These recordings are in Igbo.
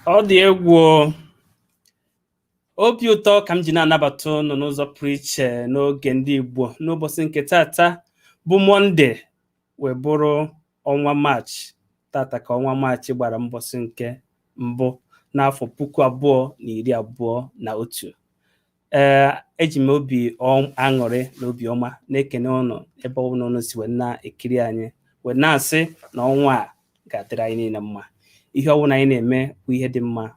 Ọ dị egwu o. Obi ụtọ ka m ji na-anabata unu n'ụzọ pụrụ iche n'oge ndị Igbo n'ụbọchị nke tata bụ Mọnde, wee bụrụ ọnwa Maachị. Tata ka ọnwa Maachị gbara mbọsị nke mbụ n'afọ 2021. Ee, eji m obi aṅụrị na obi ọma na-ekene ụnụ ebe ọ bụla ụnụ si wee na-ekiri anyị, wee na-asị na ọnwa a ga-adịrị anyị niile mma. Ihe ọbụla anyị na-eme bụ ihe dị mma.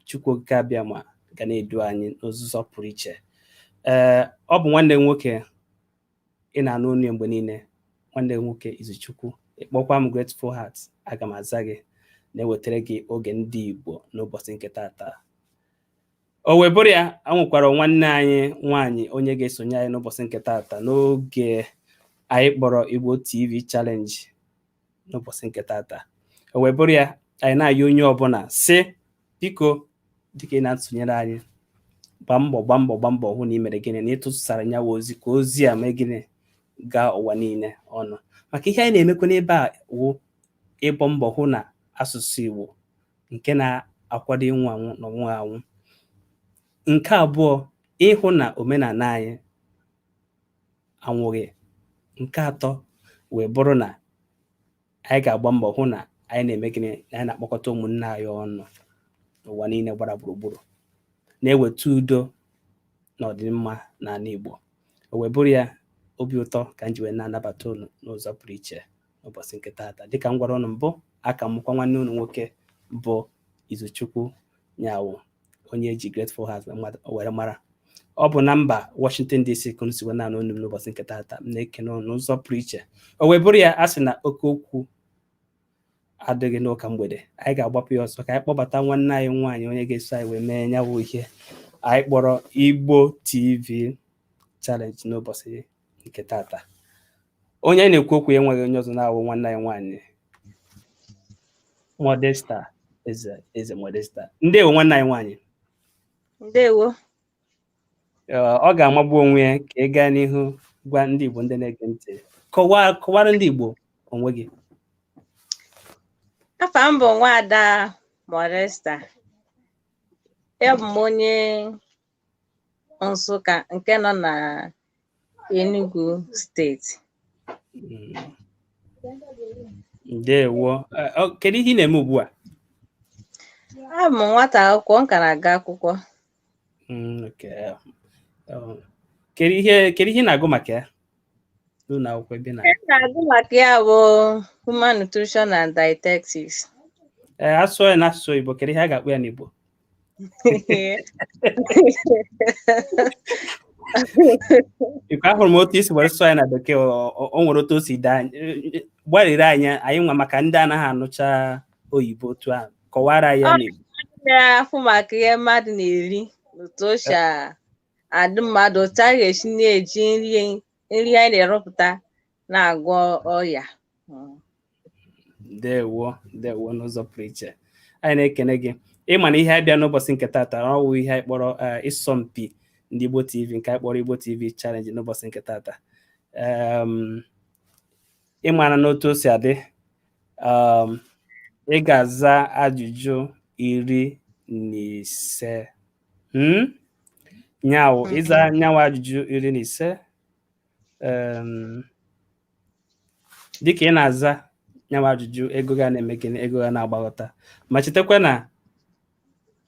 Chukwu Okike Abịama ga na-edu anyị n'ụzọ pụrụ iche. Ee, ọ bụ nwanne m nwoke ị na-anụ olu ya mgbe niile, nwanne m nwoke Izuchukwu. Ịkpọkwa m Grateful Heart, aga m aza gị, na-ewetara gị oge ndị Igbo n'ụbọchị nke tata. O wee bụrụ ya, a nwekwara nwanne anyị nwaanyị onye ga-esonye anyị n'ụbọchị nke tata n'oge anyị kpọrọ Igbo TV Challenge n'ụbọchị nke tata. O wee bụrụ ya, anyị na-ayọ onye ọbụla sị, biko, dịka ị na-atụnyere anyị, gbaa mbọ, gbaa mbọ, gbaa mbọ hụ na ị mere gịnị, na ịtụsara nyawa ozi, ka ozi a mee gịnị, gaa ụwa niile ọnụ, maka ihe anyị na-emekwa n'ebe a wụ ịbọ mbọ hụ na asụsụ Igbo nke na-akwado ịnwụ anwụ na ọnwụ anwụ. Nke abụọ, ịhụ na omenala anyị anwụghị. Nke atọ wee bụrụ na anyị ga-agba mbọ hụ na anyị na-eme gịnị, na anyị na-akpọkọta ụmụnne anyị ọnụ n'ụwa niile gbara gburugburu, na-eweta udo na ọdịmma n'ala Igbo. O wee bụrụ ya, obi ụtọ ka m ji wee na-anabata unu n'ụzọ pụrụ iche n'ụbọchị nke taata. Dịka m gwara unu mbụ, aka m kwa nwanne unu nwoke bụ Izuchukwu Nyawu, onye eji Grateful Heart were mara. Ọ bụ na mba Washington DC ka unu si wee na-anụ unu n'ụbọchị nke taata. M na-ekene unu n'ụzọ pụrụ iche. O wee bụrụ ya, a sị na oke okwu adịghị n'ụka mgbede. Anyị ga-agbapụ ya ọsọ ka anyị kpọbata nwanne anyị nwaanyị onye ga-eso anyị wee mee ya bụ ihe anyị kpọrọ Igbo TV Challenge n'ụbọchị nke tata. Onye anyị na-ekwu okwu ya enweghị onye ọzọ na-awụ nwanne anyị nwaanyị Modesta Eze. Eze Modesta, ndewo, nwanne anyị nwaanyị. Ndewo. Ọ ga-amagbu onwe ya ka ị gaa n'ihu gwa ndị Igbo ndị na-ege ntị, kọwara ndị Igbo onwe gị. Afa m bụ Nwaada Modesta. Abụ m onye Nsụka nke nọ na Enugu Steeti. Ndewo. Kedu ihe ị na-eme ugbu a? Abụ m nwata akwụkwọ, m ka na-aga akwụkwọ. Okay. Kedu ihe ị na-agụ maka ya n'ụlọ akwụkwọ ebe ị na Ihe m na-agụ maka ya bụ Human Nutrition and Dietetics. Ee, asụọ ya n'asụsụ Igbo, kedu ihe a ga-akpọ ya n'Igbo? Iko ahụrụ m otu i si were sụọ ya na bekee, o nwere otu o si daa gbarịrị anyị anyị nwa, maka ndị anaghị anụcha oyibo otu ahụ. Kọwara ya n'Igbo. Na-afụ maka ihe mmadụ na-eri, otu o si adị mmadụ, otu a ga-esi na-eji nri anyị na-erụpụta na-agwọ ọya. Ndewo, ndewo n'ụzọ pụrụ iche. Anyị na-ekene gị. Ịma na ihe anyị bịa n'ụbọchị nke tata, ọ wụ ihe anyị kpọrọ ịsọmpi ndị Igbo TV, nke anyị kpọrọ Igbo TV Challenge n'ụbọchị nke tata. Ịmara n'otu o si adị, ị ga-aza ajụjụ 15. Nyawo ịza nyawo ajụjụ 15, dịka ị na-aza nyawo ajụjụ, ego ga na-eme gịnị, ego ga na-agbakọta. Ma chetakwa na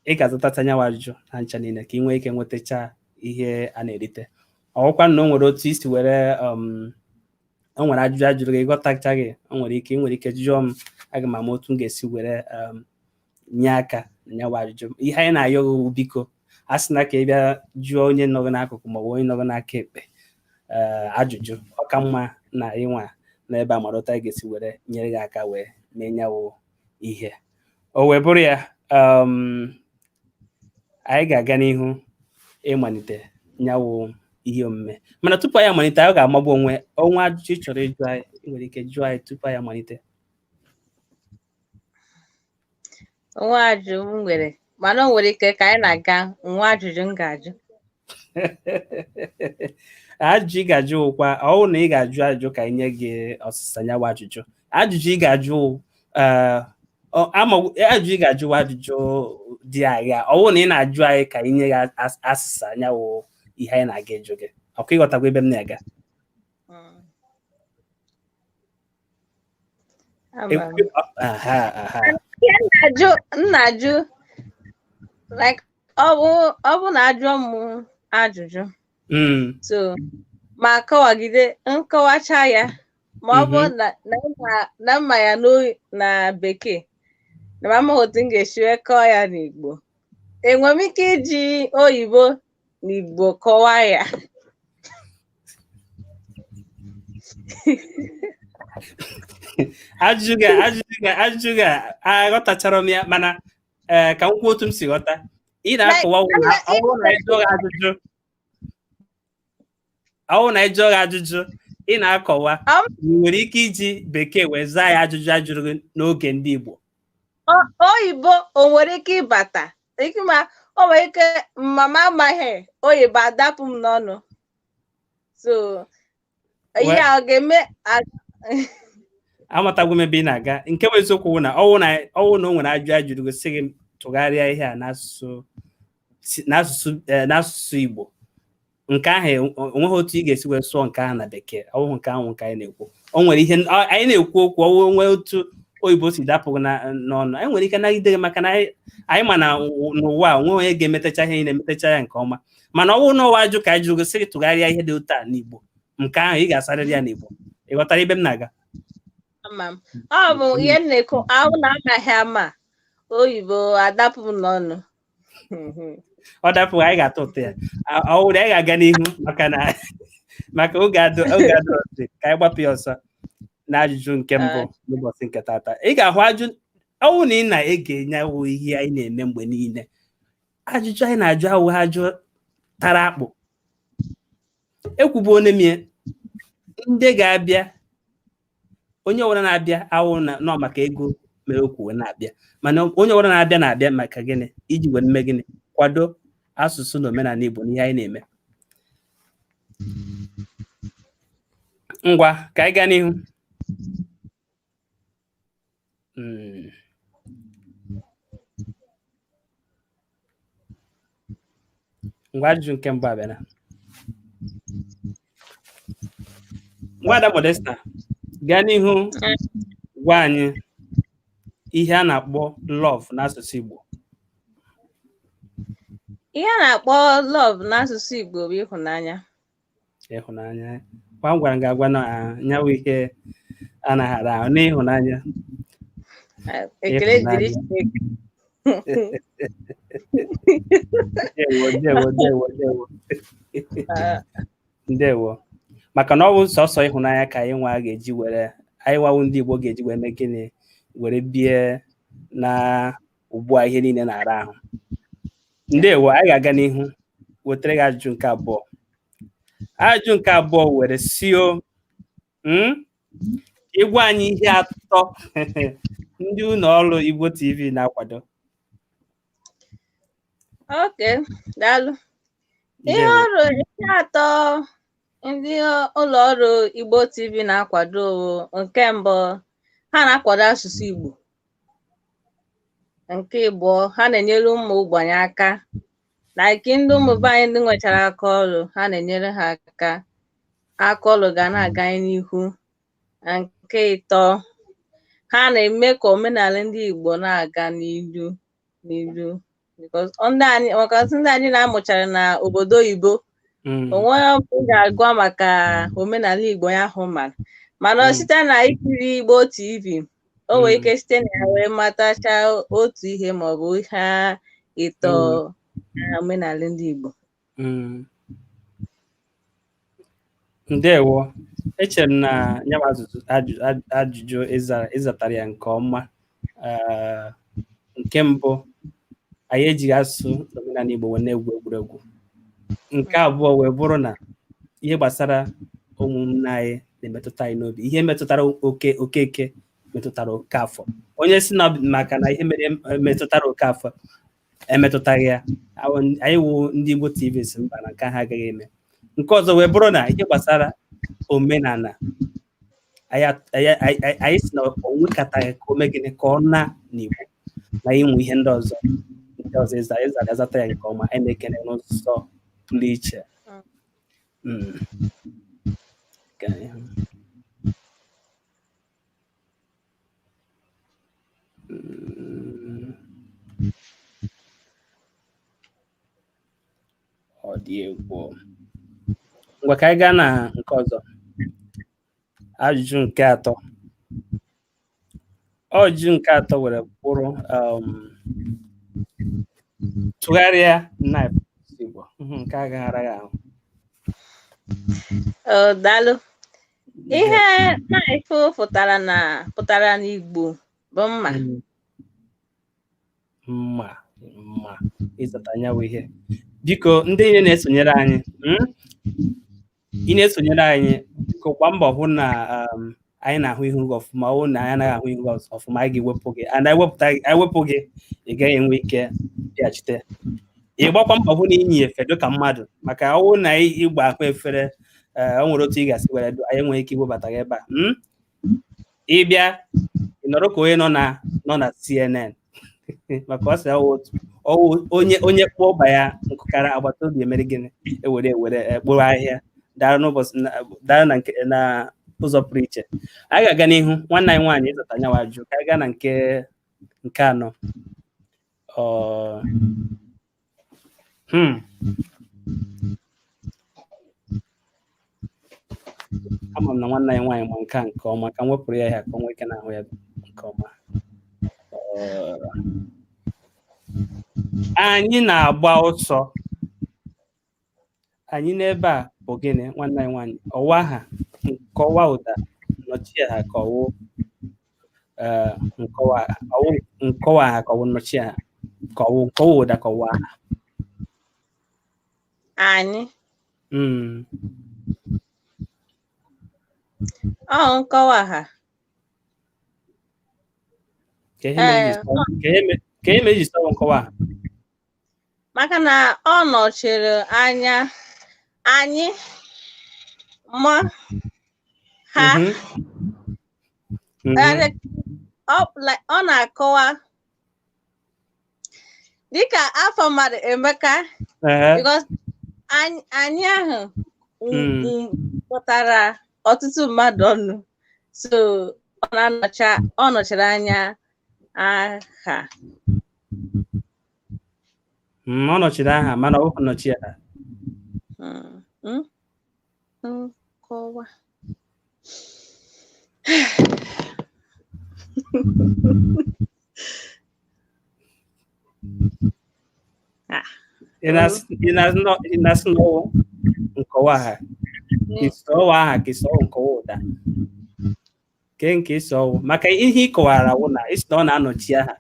ị ga-azatacha nyawo ajụjụ na ncha niile ka ị nwee ike nwetacha ihe a na-erite. Ọwụkwa na o nwere otu isi were o nwere ajụjụ ajụrụ gị ghọtachaghị, o nwere ike ị nwere ike jụọ m, aga m ama otu m ga-esi were nye aka na nyawa ajụjụ. Ihe anyị na-ayọ gị, biko, a sị na ka ị bịa jụọ onye nọ gị n'akụkụ maọbụ onye nọ gị n'aka ekpe ajụjụ, ọ ka mma na ịnwa na ebe a mara otu anyị ga-esi were nyere gị aka wee mee nyawo ihe. O wee bụrụ ya, anyị ga-aga n'ihu ịmalite nyawo ihe omume, mana tupu anyị amalite, anyị ga-amagbu onwe onwe ajụjụ ị chọrọ ịjụ anyị, ị nwere ike jụọ anyị tupu anyị amalite. Onwe ajụjụ m nwere, mana o nwere ike ka anyị na-aga nwa ajụjụ m ga-ajụ. Ajụjụ ị ga-ajụ kwa ọ na ị ga-ajụ ajụjụ ka anyị nye gị ọsịsa nyawa ajụjụ. Ajụjụ ị ga-ajụ, Ama ajụjụ ị ga-ajụwa, ajụjụ dị agha, ọ bụrụ na ị na-ajụ anyị ka anyị nye gị asịsa anya wụ ihe anyị na-aga ịjụ gị. Ọkwa ịghọtakwa ebe m na-aga? Ama m. Aha. Ihe m na-ajụ, like ọ bụ na ajụọ m ajụjụ, so ma kọwagide nkọwacha ya, ma ọ bụ na mma ya na bekee, na ma amaghị otu m ga-esi wee kọọ ya n'Igbo, enwere m ike iji oyibo na Igbo kọwaa ya? Ajụjụ gị aghọtachara m ya, mana ee, ka m kwuo otu m si ghọta. Ị na-akọwa wụ na ọ bụrụ na ị jụọ gị ajụjụ, ọ bụrụ na ị jụọ gị ajụjụ, ị na-akọwa ị nwere ike iji bekee wee zaa ya ajụjụ a jụrụ gị n'oge ndị Igbo. Oyibo o nwere ike ịbata ike, ma o nwere ike mama amaghị oyibo adapụ m n'ọnụ, so ihe a ọ ga-eme Amatagwo m ebe ị na-aga. Nke bụ eziokwu bụ na ọwụ na o nwere ajụjụ a jụrụ gị, sị gị tụgharịa ihe a n'asụsụ Igbo, nke ahụ onweghị otu ị ga-esi wee sụọ nke ahụ na bekee. Ọ bụghị nke ahụ nke anyị na-ekwu. O nwere ihe anyị na-ekwu okwu ọwụ nwee otu oyibo si dapụ gị n'ọnụ, anyị nwere ike nagide gị, maka na anyị ma na n'ụwa a onwe onye ga-emetacha ihe anyị na-emetacha ya nke ọma. Mana ọ bụrụ na ọwa ajụ ka anyị jụrụ gị, sị gị tụgharịa ihe dị otu a n'Igbo, nke ahụ ị ga-asarịrị ya n'Igbo. Ị ghọtara ebe m na-aga? Ama m. Ọ bụ ihe m na-ekwu ahụ na amaghị ama oyibo adapụ m n'ọnụ. Ọ dapụ, anyị ga-atọ ụtọ ya. Ọ wụrụ anyị ga-aga n'ihu, maka na maka oge adọrọzi, ka anyị gbapụ ya ọsọ na ajụjụ nke mbụ n'ụbọchị nke tata. Ị ga-ahụ ajụ ọwụ na ị na-ege nyawo ihe anyị na-eme mgbe niile, ajụjụ anyị na-ajụ awụ ajụ tara akpụ. Ekwubu onye mie ndị ga-abịa, onye ọbụla na-abịa awụ na nọ maka ego mere okwu wee na-abịa, mana onye ọbụla na-abịa na-abịa maka gịnị? Iji wee mee gịnị? Kwado asụsụ na omenala Igbo n'ihe anyị na-eme. Ngwa, ka anyị gaa n'ihu. Ngwa, ajụjụ nke mbụ abịala. Nwada Modesta, gaa n'ihu gwa anyị ihe a na-akpọ love n'asụsụ Igbo. Ihe a na-akpọ love n'asụsụ Igbo bụ ịhụnanya. Ịhụnanya. Gwa m gwara m gị agwa na nyawu ihe anaghị ara ahụ n'ịhụnanya. Ekele dịrị Ịhụnanya. Chineke. Ndewo, ndewo, ndewo, ndewo. Ndewo. Maka na ọ bụ sọsọ ịhụnanya ka anyị nwa ga-eji were, anyị nwawu ndị Igbo ga-eji wee mee gịnị? Were bie na ugbu a ihe niile na-ara ahụ. Ndewo. Anyị ga-aga n'ihu wetara gị ajụjụ nke abụọ. Ajụjụ nke abụọ were sio ịgwa anyị ihe atọ ndị ụlọ ọrụ Igbo TV na-akwado. Okay, daalụ. Ihe Ndewo. ọrụ ihe atọ ndị ụlọ ọrụ Igbo TV na-akwado bụ, nke mbụ, ha na-akwado asụsụ Igbo. Nke ịbụọ, ha na-enyere ụmụ ogbenye aka, like ndị ụmụ be anyị ndị nwechara aka ọrụ, ha na-enyere ha aka, aka ọrụ ga na-aga n'ihu. Na nke ịtọ, ha na-eme ka omenala ndị Igbo na-aga n'ihu n'ihu, because ndị anyị, maka ndị anyị na-amụchara na obodo oyibo, onwe ị ga-agwa maka omenala Igbo ya hụ, mana site na ikiri Igbo TV, o nwere ike site na ya wee matacha otu ihe maọbụ ihe ịtọ na omenala ndị Igbo. Ndewo. Echere m na ya bụ ajụjụ ịzatara ya nke ọma. Nke mbụ, anyị ejighị asụsụ na omenala Igbo wee na-egwu egwuregwu. Nke abụọ wee bụrụ na ihe gbasara ụmụnne anyị na-emetụta anyị n'obi. Ihe metụtara oke Okeke metụtara Okafọ. Onye si na maka na ihe mere metụtara Okafọ emetụtaghị ya, anyị wụ ndị Igbo TV si mba, na nke ahụ agaghị eme. Nke ọzọ wee bụrụ na ihe gbasara omenala Anyị si na o nwekataghị ka o mee gịnị, ka ọ na n'Igbo na inwe ihe ndị ọzọ ịza ịzara azata ya nke ọma. Anyị na-ekene n'ụzọ pụrụ iche. Ka anyị hụ. Ọ dị egwu. Ngwa, ka anyị gaa na nke ọzọ, ajụjụ nke atọ. Ajụjụ nke atọ were bụrụ tụgharịa knife Igbo. Nke agaghị ara ya ahụ. Oh, daalụ. Ihe knife pụtara n'Igbo bụ mma. Mma, mma. Ịzata anyanwụ ihe. Biko, ndị niile na-esonyere anyị, ị na-esonyere anyị, biko gbaa mbọ hụ na anyị na-ahụ ihu gị ọfụma. Ọ bụrụ na anyị anaghị ahụ ihu gị ọfụma, anyị ga-ewepụ gị, and anyị wepụ gị, ị gaghị enwe ike bịachite. Ị gbakwa mbọ hụ na inyi efe dịka mmadụ, maka ọ bụrụ na ịgba ahụ efere, o nwere otu ị ga-asị were anyị enweghị ike iwebata gị ebe a. Ị bịa, ị nọrọ ka onye nọ na CNN, maka ọ sị ọwụ onye kpụọ ọba ya nkụkara agbata obi emere gịnị, ewere ewere kpụrụ ahịhịa. Dara n'ụbọchị dara na nke na ụzọ pụrụ iche. Anyị ga-aga n'ihu. Nwanne anyị nwaanyị, ịzata nyawa ajụ, ka anyị gaa na nke anọ. Ọ, ama m na nwanne anyị nwaanyị ma nke a nke ọma. Ka m wepụrụ ya ihe ka o nwee ike na-ahụ ya nke ọma. Anyị na-agba ọsọ. Anyị n'ebe a bụ gịnị, nwanne anyị nwaanyị? Ọwa aha, nkọwa ụda, nnọchiaha, ka ọwụ nkọwa, ọwụ nkọwa aha, ka ọwụ nnọchiaha, ka ọwụ nkọwa ụda, ka ọwụ aha? Anyị. Ọ nkọwa ha. Ka ihe mere eji sọọ nkọwa aha? Maka na ọ nọchiri anya anyị, mụ, ha. Ọ na-akọwa dịka afọ mmadụ Emeka, because anyị ahụ pụtara ọtụtụ mmadụ ọnụ, so ọ na-anọcha, ọ nọchiri anya aha. Ọ nọchiri aha, mana ọ bụghị nnọchiaha. Nkọwa. Ị na-asị na ọwụ nkọwa aha, ka isi ọwụ aha, ka isi ọwụ nkọwa ụda, ke nke isi ọwụ? Maka ihe ị kọwara wụ na isi na ọ na-anọchi aha.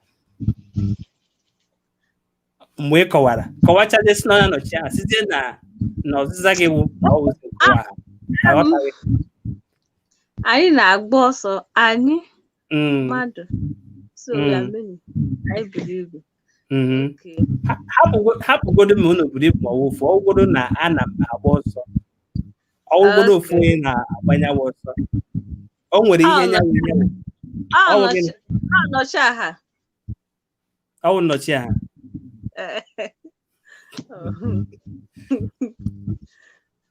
Mgbe ị kọwara, kọwachazie, sị na ọ na-anọchi aha, sizie na ọzịza gị wụ na ọ wụzi nkọwa aha. Aghọtaghị. Anyị na-agba ọsọ, anyị mmadụ, so we are many, anyị buru ibu. Okay. Hapụgodo ma unu buru ibu ma ọ wụ ofu, ọwụgodo na ana m agba ọsọ, ọwụgodo ofu onye na-agbanyawa ọsọ, o nwere ihe nyanwụ nyanwụ. Ọ Ọ wụ gịnị? Ọ nọchi aha. Ọ wụ nnọchi aha.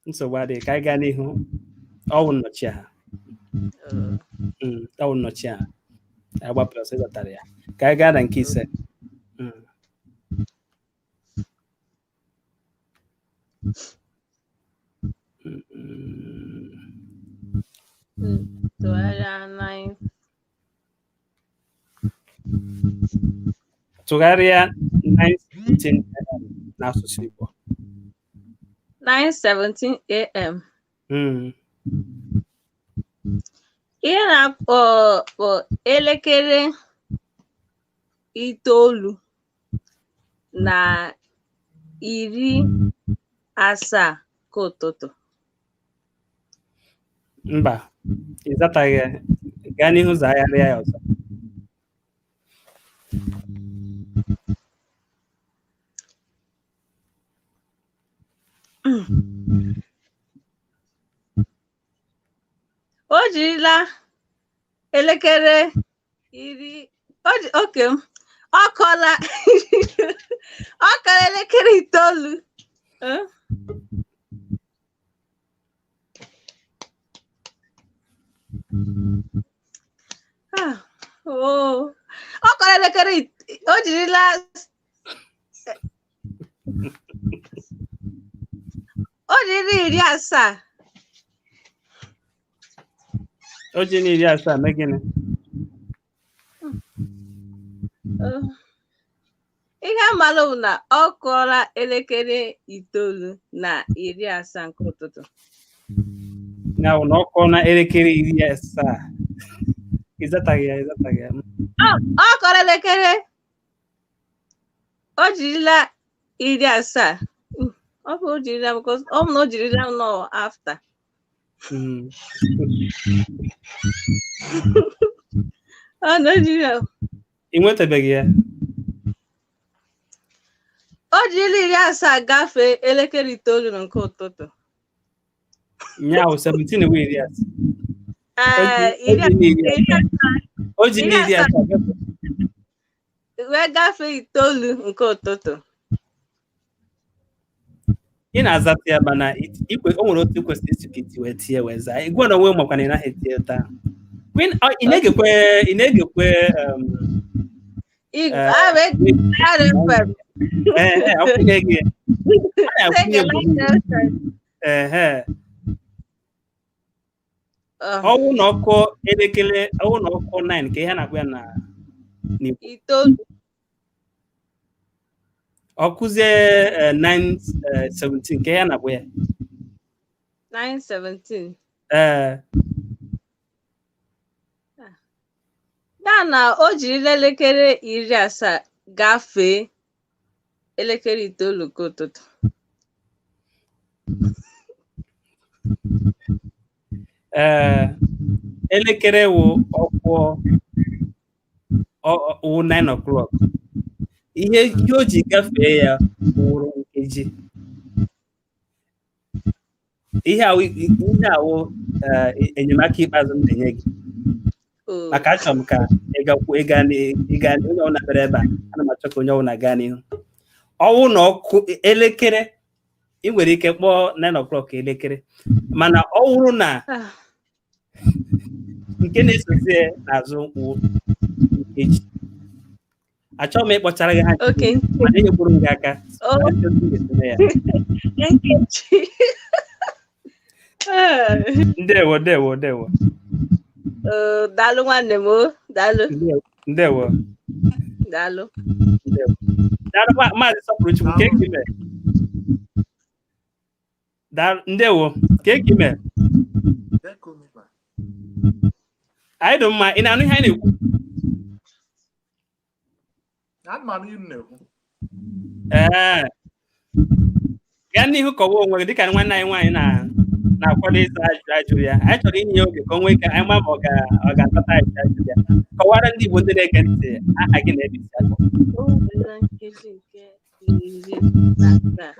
Nsogbu adịghị, ka anyị gaa n'ihu. Ọ wụ nnọchi aha. Ọ wụ nnọchi aha. Anyị gbapụrụ ọsọ, ịzatara ya. Ka anyị gaa na nke ise. Tụgharịa nine. Tụgharịa 9:17 AM n'asụsụ Igbo. 9:17 a.m. Ihe na-akpọ bụ 9:17 nke ụtụtụ. Mba, ị zataghị ya. Gaa n'ihu, zagharịa ya ọzọ. O jirila Elekere iri oke ọ kọla ọ kọla elekere 9. Ọ kọrọ elekere o jirila o jirila 70. O ji na 70 mee gịnị? Ihe amalụ bụ na ọ kụọla elekere 9:70 nke ụtụtụ. Ya bụ na ọ kụọ na elekere 70. Ịzataghị ya, ịzataghị ya. Ọ kọrọ elekere o jirila 70. Ọ bụ o jirila because ọ bụ na o jirila nọ after. Ọ na o jirila. Ị nwetabeghị ya? O jirila 70 gafee elekere 9 nke ụtụtụ. Nya bụ 17 wee 70. Ee, O ji na 70 gafee. Wee gafee 9 nke ụtụtụ. Ị na-azata ya mana o nwere otu kwesịrị isi ka iti wee tie wee zaa. Gwa na onwe makwa na ị naghị etie taa. Ị na-egekwe ị na-egekwe ọwụ na ọkụ elekere ọwụ na ọkụ 9 ka ihe na-akpọ ya na n'Igbo. Ọkụzie 9:17 ka ihe na-akpọ ya. 9:17. Ee. Ya na o jirila elekere 70 gafee elekere 9 nke ụtụtụ. Ee, elekere wụ ọkwụ wụ 9 o'clock. Ihe o ji gafee ya wụrụ nkeji. Ihe awụ enyemaka ikpeazụ m na-enye gị. Maka achọrọ m ka ịga onye ọbụla bịara ebe a, ana m achọ ka onye ọbụla gaa n'ihu. Ọwụ na ọkụ elekere ị nwere ike kpọọ 9 o'clock elekere, mana ọ wụrụ na nke na-esozi n'azụ wụ nkeji. Achọghị m ịkpọchara gị ha, mana enyekwuru m gị aka. Ndewo ndewo ndewo. Daalụ nwanne m, daalụ. Ndewo. Daalụ. Daalụ Maazị Sọpụrụchukwu, ka eke ime. Ndewo, ka eke ime. Anyị dị mma, ị na-anụ ihe anyị na-ekwu? Ee. Gaa n'ihu kọwa onwe gị dịka nwanne anyị nwaanyị na-akwado ịza ajụjụ ajụrụ ya. Anyị chọrọ inye ya oge ka o nwee ike anyị ma ma ọ ga-atata ajụjụ ajụrụ ya. Kọwara ndị Igbo ndị na-ege ntị aha gị na ebe i si akpọ.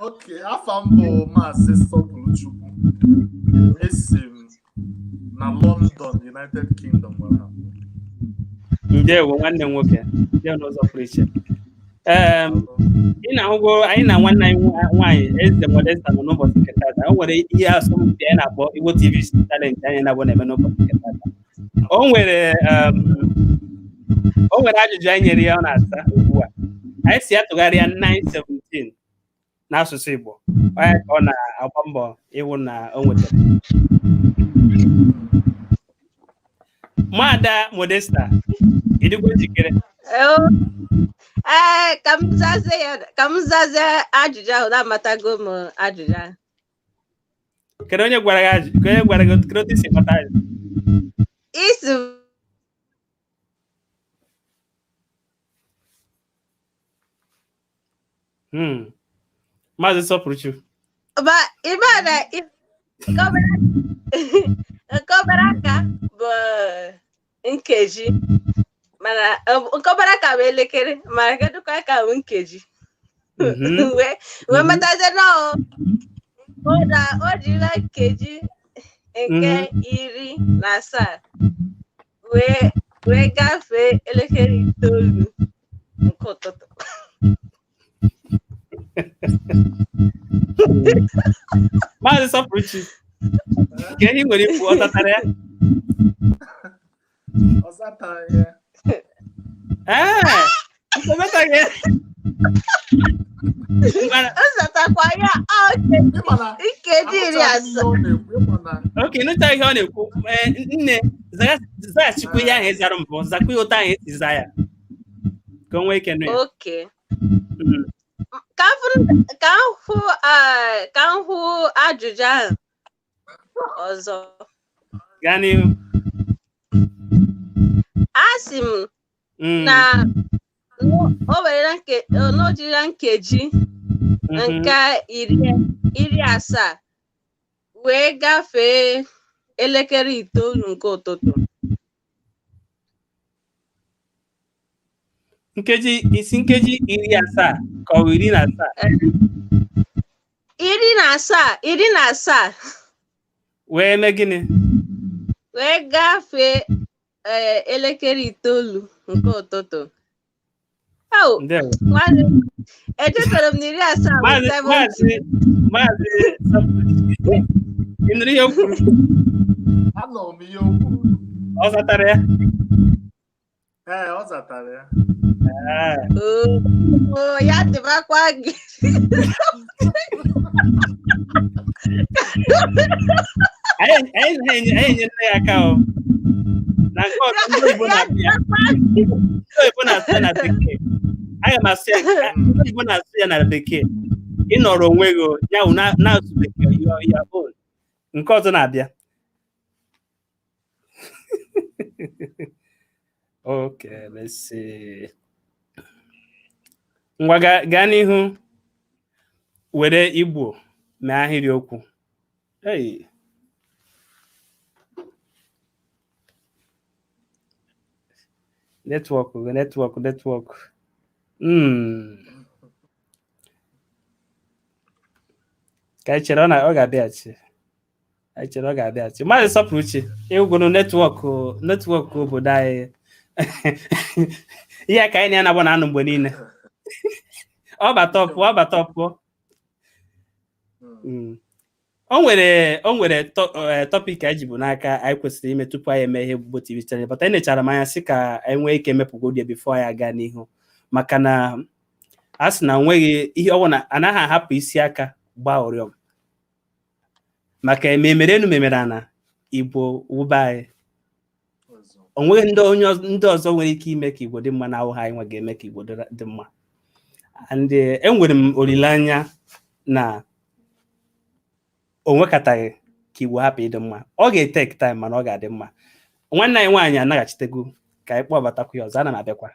Okay, afa m bụ Maazị Sọpụrụchukwu. Esi m na London, United Kingdom. Ndewo nwanne m nwoke, ndewo n'ụzọ pụrụ iche. Ee, ị na-ahụgo anyị na nwanne anyị nwaanyị Eze Modesta nọ n'ụbọchị nke tata. O nwere ihe asọmpi anyị na-akpọ Igbo TV Challenge anyị na-abụ na-eme n'ụbọchị nke tata. O nwere ajụjụ anyị nyere ya ọ na-asa ugbu a. Anyị si ya tụgharịa 9:17 n'asụsụ Igbo. Onye ka ọ na-agba mbọ ịhụ na o nwetara. Nwaada Modesta, ị dịkwa njikere? Ee, ka m zazie ajụjụ ahụ, na-amatago m ajụjụ ahụ. Kedu onye gwara gị ajụjụ? Kedu onye gwara gị kedu otu i si mata ajụjụ? Isi Maazị Sọpụrụchukwu. Ba ibe na nke obere aka bụ nkeji, mana nke obere aka bụ elekere, mana nke dịkwa aka bụ nkeji. Wee matazie na o jirila nkeji nke 17 wee gafee elekere 9 nke ụtụtụ. Maazị Sọpụrụchi, ka ihe nwere ikwu, ọ zatara ya? Ọ zataghị ya. Ee, ọ zataghị ya. Ọ zatakwa ya nkeji 70. Oke, nụcha ihe ọ na-ekwu. Nne, zaghachikwa ihe ahụ ị zara mbụ, zakwa ya otu ahụ esi za ya ka o nwee ike nụ ya. Oke. Ka m hụ ajụjụ ahụ ọzọ. Gaa n'ihu. A sị m na o were n'ojiri nkeji nke 70 wee gafee elekere 9 nke ụtụtụ. Nkeji isi nkeji 70 ka ọ bụ 17? 17, 17. Wee mee gịnị? Wee gafee elekere 9 nke ụtụtụ. Echetara m na 70 bụ 70. Maazị Sọpụrụchi, ị nụrụ ihe o kwuru? Anụrụ m ihe o kwuru. Ọ zatara ya? Ee, ọ zatara ya. Oo, ya dịbakwa gị. Anyị enyere ya aka o. Na nke ọzọ, ndị oyibo na-asụ ya. Ndị oyibo na-asụ ya na bekee. Aga m asụ ya, ndị oyibo na-asụ ya na bekee. Ị nọrọ onwe gị, ya wụ na-asụ bekee, your own. Nke ọzọ na-abịa. Okay, let's see. Ngwa gaa n'ihu were Igbo mee ahịrịokwu. Hey. Network. Ka anyị chere ọ ga-abịaghachi. Anyị chere ọ ga-abịaghachi. Maazị Sọpụrụchi, ịgwụrụ netwọk obodo anyị. Ihe ka anyị na-anabọ na-anụ mgbe niile. Ọ bata ọpụọ. O nwere tọpik anyị jibu n'aka anyị kwesịrị ime tupu anyị eme ihe Igbo TV channel, but anyị nechara m anya sị ka anyị nwee ike mepụgodi ya before anyị aga n'ihu, maka na a sị na nweghị ihe ọ bụla anaghị ahapụ isi aka gbaa ụrịọm, maka ememere enu memere ana Igbo wụba anyị. O nweghị ndị ọzọ nwere ike ime ka Igbo dị mma na awụ ha anyị nwa ga-eme ka Igbo dị mma. And enwere m olileanya na o nwekataghị ka Igbo hapụ ịdị mma. Ọ ga-etake time mana ọ ga-adị mma. Nwanne anyị nwaanyị anaghachitego ka anyị kpọbatakwa ya ọzọ. Ana m abịakwa.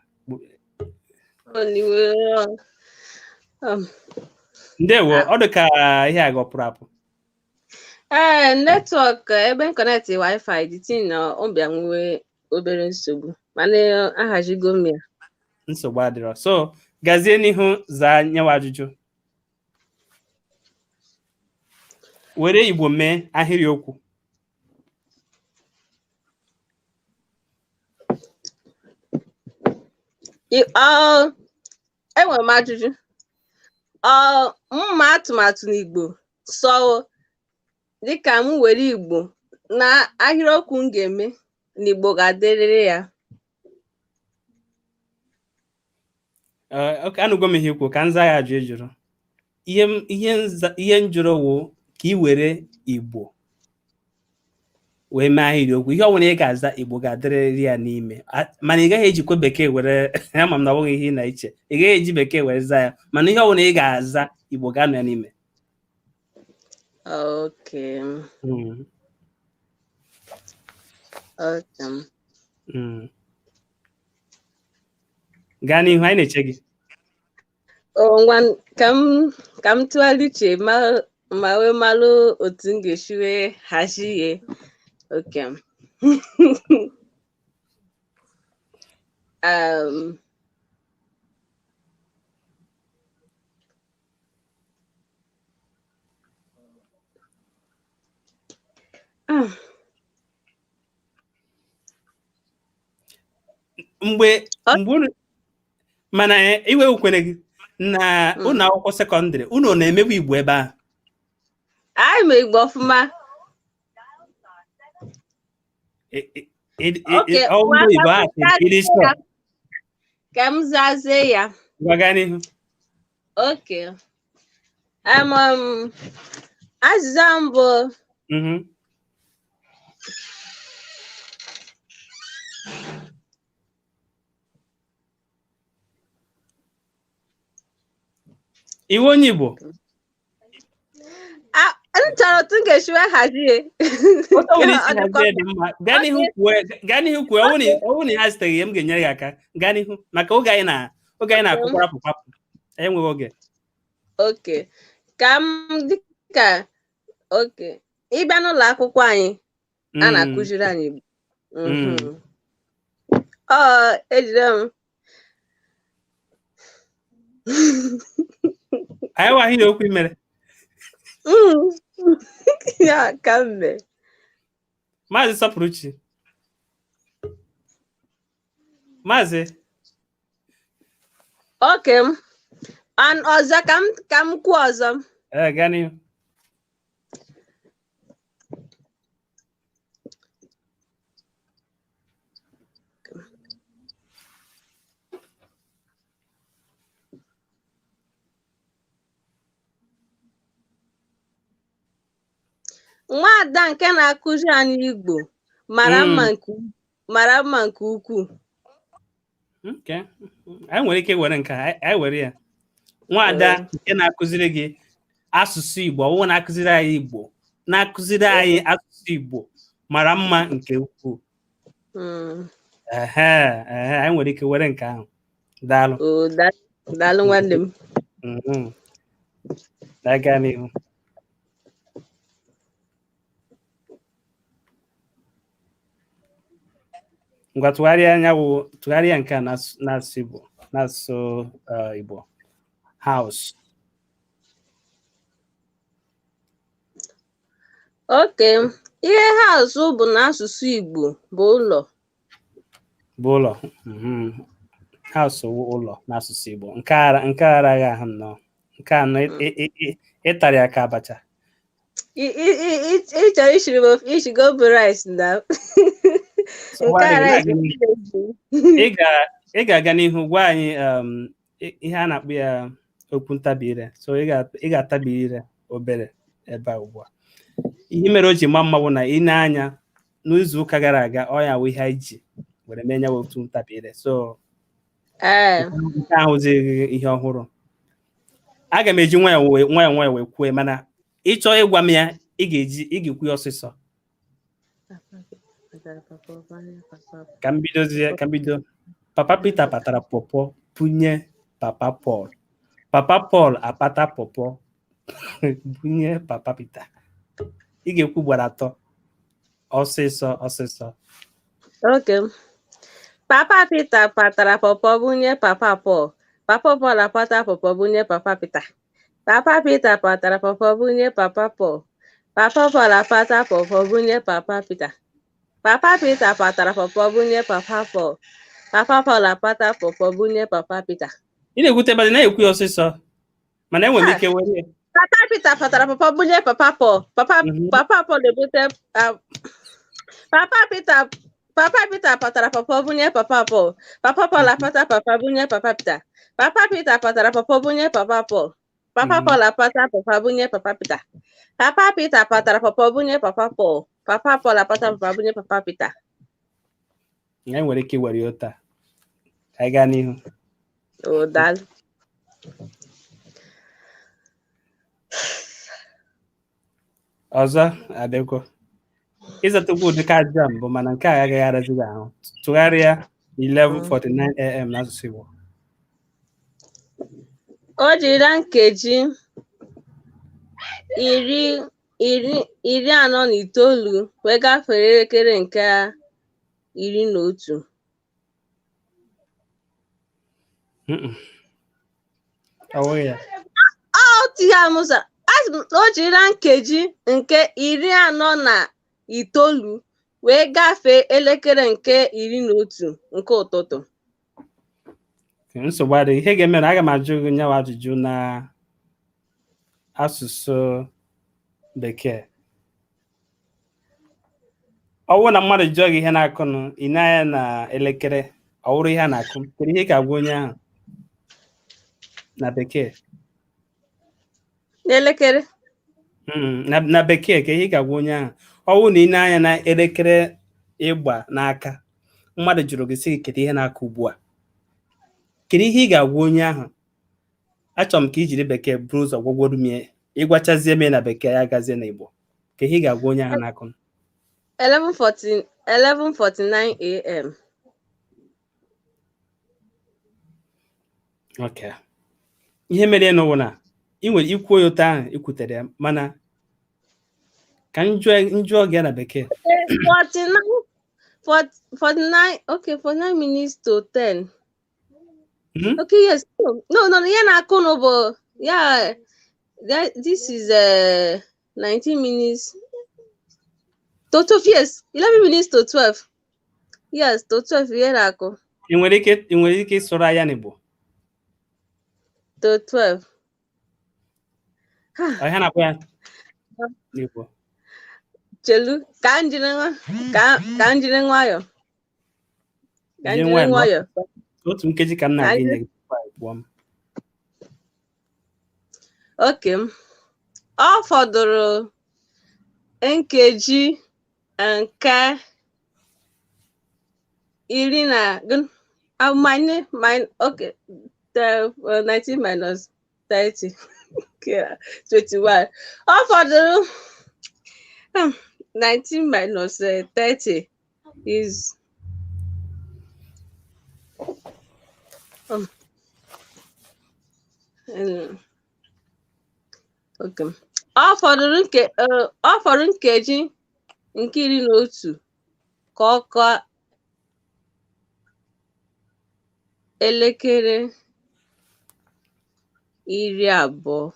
Ndewo, ọ dị ka ihe a gọpụrụ apụ. Ee, netwọk ebe m kọnetị wifi dị tin na ọbịa nwe obere nsogbu, mana ahazigo m ya. Nsogbu adịrọ. So gazie n'ihu zaa nyewa ajụjụ. Were Igbo mee ahịrịokwu. Enwere m ajụjụ. Mma atụmatụ n'Igbo sọ dịka m were Igbo na ahịrịokwu m ga-eme n'Igbo ga-adịrịrị ya. Anụgo m ihe ikwu ka nza ya ajụ ejụrụ. Ihe m jụrụ wụ ka ị were Igbo wee mee ahịrịokwu. Ihe ọ bụla ị ga-aza Igbo ga-adịrịrị ya n'ime, mana ị gaghị ejikwa bekee were ama m na ọ bụghị ihe ị na-eche. Ị gaghị eji bekee were zaa ya, mana ihe ọ bụla ị ga-aza Igbo ga-anọ ya n'ime. Okay. Okay. Gaa n'ihu, anyị na-eche gị. Ngwa, ka m tụgharị uche ma wee malụ otu m ga-esi wee hazie ihe. Okay. Mgbe mgbe unu mana iwe kwere gị na ụlọ akwụkwọ sekọndịrị unu na-emebu Igbo ebe ahụ? Anyị ma Igbo ọfụma. Okay, Ọ bụrụ Igbo ahụ iri sọ. Ka m zazie ya. Gwa gaa n'ihu. Okay. Azịza m bụ Iwu onye Igbo. M chọrọ otu m ga-esi wee hazie. Otu ọbụla isi hazie dị mma. Gaa n'ihu kwuo, gaa n'ihu kwuo. Ọ bụrụ na ị haziteghị ya, m ga-enyere gị aka. Gaa n'ihu maka oge anyị na-akụ kwarapụ kwapụ. Anyị enweghị oge. Okay. Ka m dịka okay. Ị bịa n'ụlọ akwụkwọ anyị, a na-akụziri anyị Igbo. Ọ ejire m. Anyị nwaghị na okwu mere. Ya ka m mee. Maazị Sọpụrụchi. Maazị. Okay. Ọzọ ka m kwuo ọzọ. Ee, gaa n'ihu. Nwaada nke na-akụzi anyị Igbo mara mma nke ukwuu. Okay. Anyị nwere ike were nke anyị were ya. Nwaada nke na-akụziri gị asụsụ Igbo, ọ bụrụ na-akụziri anyị Igbo, na-akụziri anyị asụsụ Igbo mara mma nke ukwuu. Ehe, anyị nwere ike were nke ahụ. Daalụ. Daalụ nwanne m. Gaa n'ihu. Ngwa tụgharịa anyanwụ, tụgharịa nke a n'asụsụ Igbo, n'asụsụ Igbo. House. Okay. Ihe house bụ n'asụsụ Igbo bụ ụlọ. Bụ ụlọ. House bụ ụlọ n'asụsụ Igbo. Nke araghị ahụ nnọọ. Nke anọ ịtara ya ka abacha. Ị chọrọ ishigo bụ rice na. Ị ga-aga n'ihu gwa anyị ihe a na-akpọ ya okwu ntabi ire. So ị ga-atabi ire obere ebe a ugbu a. Ihe mere o ji ma mma bụ na ị na-anya n'izu ụka gara aga ọ ya wụ ihe anyị ji were mee nyawa okwu ntabi ire. So nke ahụzighị ihe ọhụrụ. Aga m eji nwayọọ nwayọọ wee kwue, mana ị chọọ ịgwa m ya ị ga-ekwu ya ọsịsọ. Ka m bido. Papa Peter patara pọpọ bunye Papa Paul. Papa Paul apata pọpọ bunye Papa Peter. Ị ga-ekwu ugboro atọ. Ọsịsọ ọsịsọ. Okay. Papa Peter patara pọpọ bunye Papa Paul. Papa Paul apata pọpọ bunye Papa Peter. Papa Peter patara pọpọ bunye Papa Paul. Papa Paul apata pọpọ bunye Papa Peter. Papa Peter patara pọpọ bunye Papa Paul. Papa Paul apata pọpọ bunye Papa Peter. Ị na-ekwute ebe na-ekwu ya ọsịsọ mana enwere m ike were ya. Papa Peter patara pọpọ bunye Papa Paul. Papa Paul ebute Papa Peter patara pọpọ bunye Papa Paul. Papa Paul apata papa bunye Papa Peter. Papa Peter patara pọpọ bunye Papa Paul. Papa Paul apata papa bunye Papa Peter. Papa Peter patara pọpọ bunye Papa Paul. Papa Paul apata papa bunye Papa Peter. Anyị nwere ike iwere ya taa. Ka anyị gaa n'ihu. Daalụ. Ọzọ abịakwo. Ịzatakwu ụdịka ajụjụ a mbụ mana nke a agaghị arazi gị ahụ. Tụgharịa 11:49 AM n'asụsụ Igbo. O jirila nkeji 49 wee gafere elekere nke 11. Ọ bụghị ya. O jirila nkeji nke 49 wee gafee elekere nke 11 nke ụtụtụ. Nsogbu adịghị. Ihe ga-eme na aga m ajụ gị nyawa ajụjụ na asụsụ Bekee. Ọ bụrụ na mmadụ jụọ gị ihe na-akụnụ, ị na-anya na elekere, ọ bụrụ ihe a na-akụ, kedu ihe ị ga-agwa onye ahụ na Bekee? N'elekere? Na Bekee, ka ihe ị ga-agwa onye ahụ ọ bụrụ na ị na-anya na elekere ịgba n'aka, mmadụ jụrụ gị sị gị kedu ihe na-akụ ugbu a, kedu ihe ị ga-agwa onye ahụ? Achọrọ m ka i jiri Bekee buru ụzọ gwagworu m ya, ịgwachazie m ya na Bekee, ya gazie na Igbo. Ka ihe ị ga-agwa onye ahụ na-akụ? 11:40, 11:49 a.m. Okay. Ihe mere n'ụwa na ị nwere ikwu ya otu ahụ ikwutere ya, mana ka m jụọ gị ya na Bekee. 49, 49, okay, 49 minutes to 10. Okay, yes. No, ihe na-akụ nụ bụ yeah, this is 19 minutes to 12, yes, 11 minutes to 12. Yes, to 12 ihe na-akụ. Ị nwere ike ịsụrụ ya n'Igbo? To 12. Ọ ihe na-akpọ ya n'Igbo? Chelu, ka m jiri nwayọ. Ka m jiri nwayọ. Otu nkeji ka m na-aga inye gị tupu anyị pụọ m. Okay. Ọ fọdụrụ nkeji nke iri na okay, 19 minus 30, 21. Ọ fọdụrụ 19 minus 30 is okay. Ọ fọrọ nkeji nke 11 ka ọ kụọ elekere 20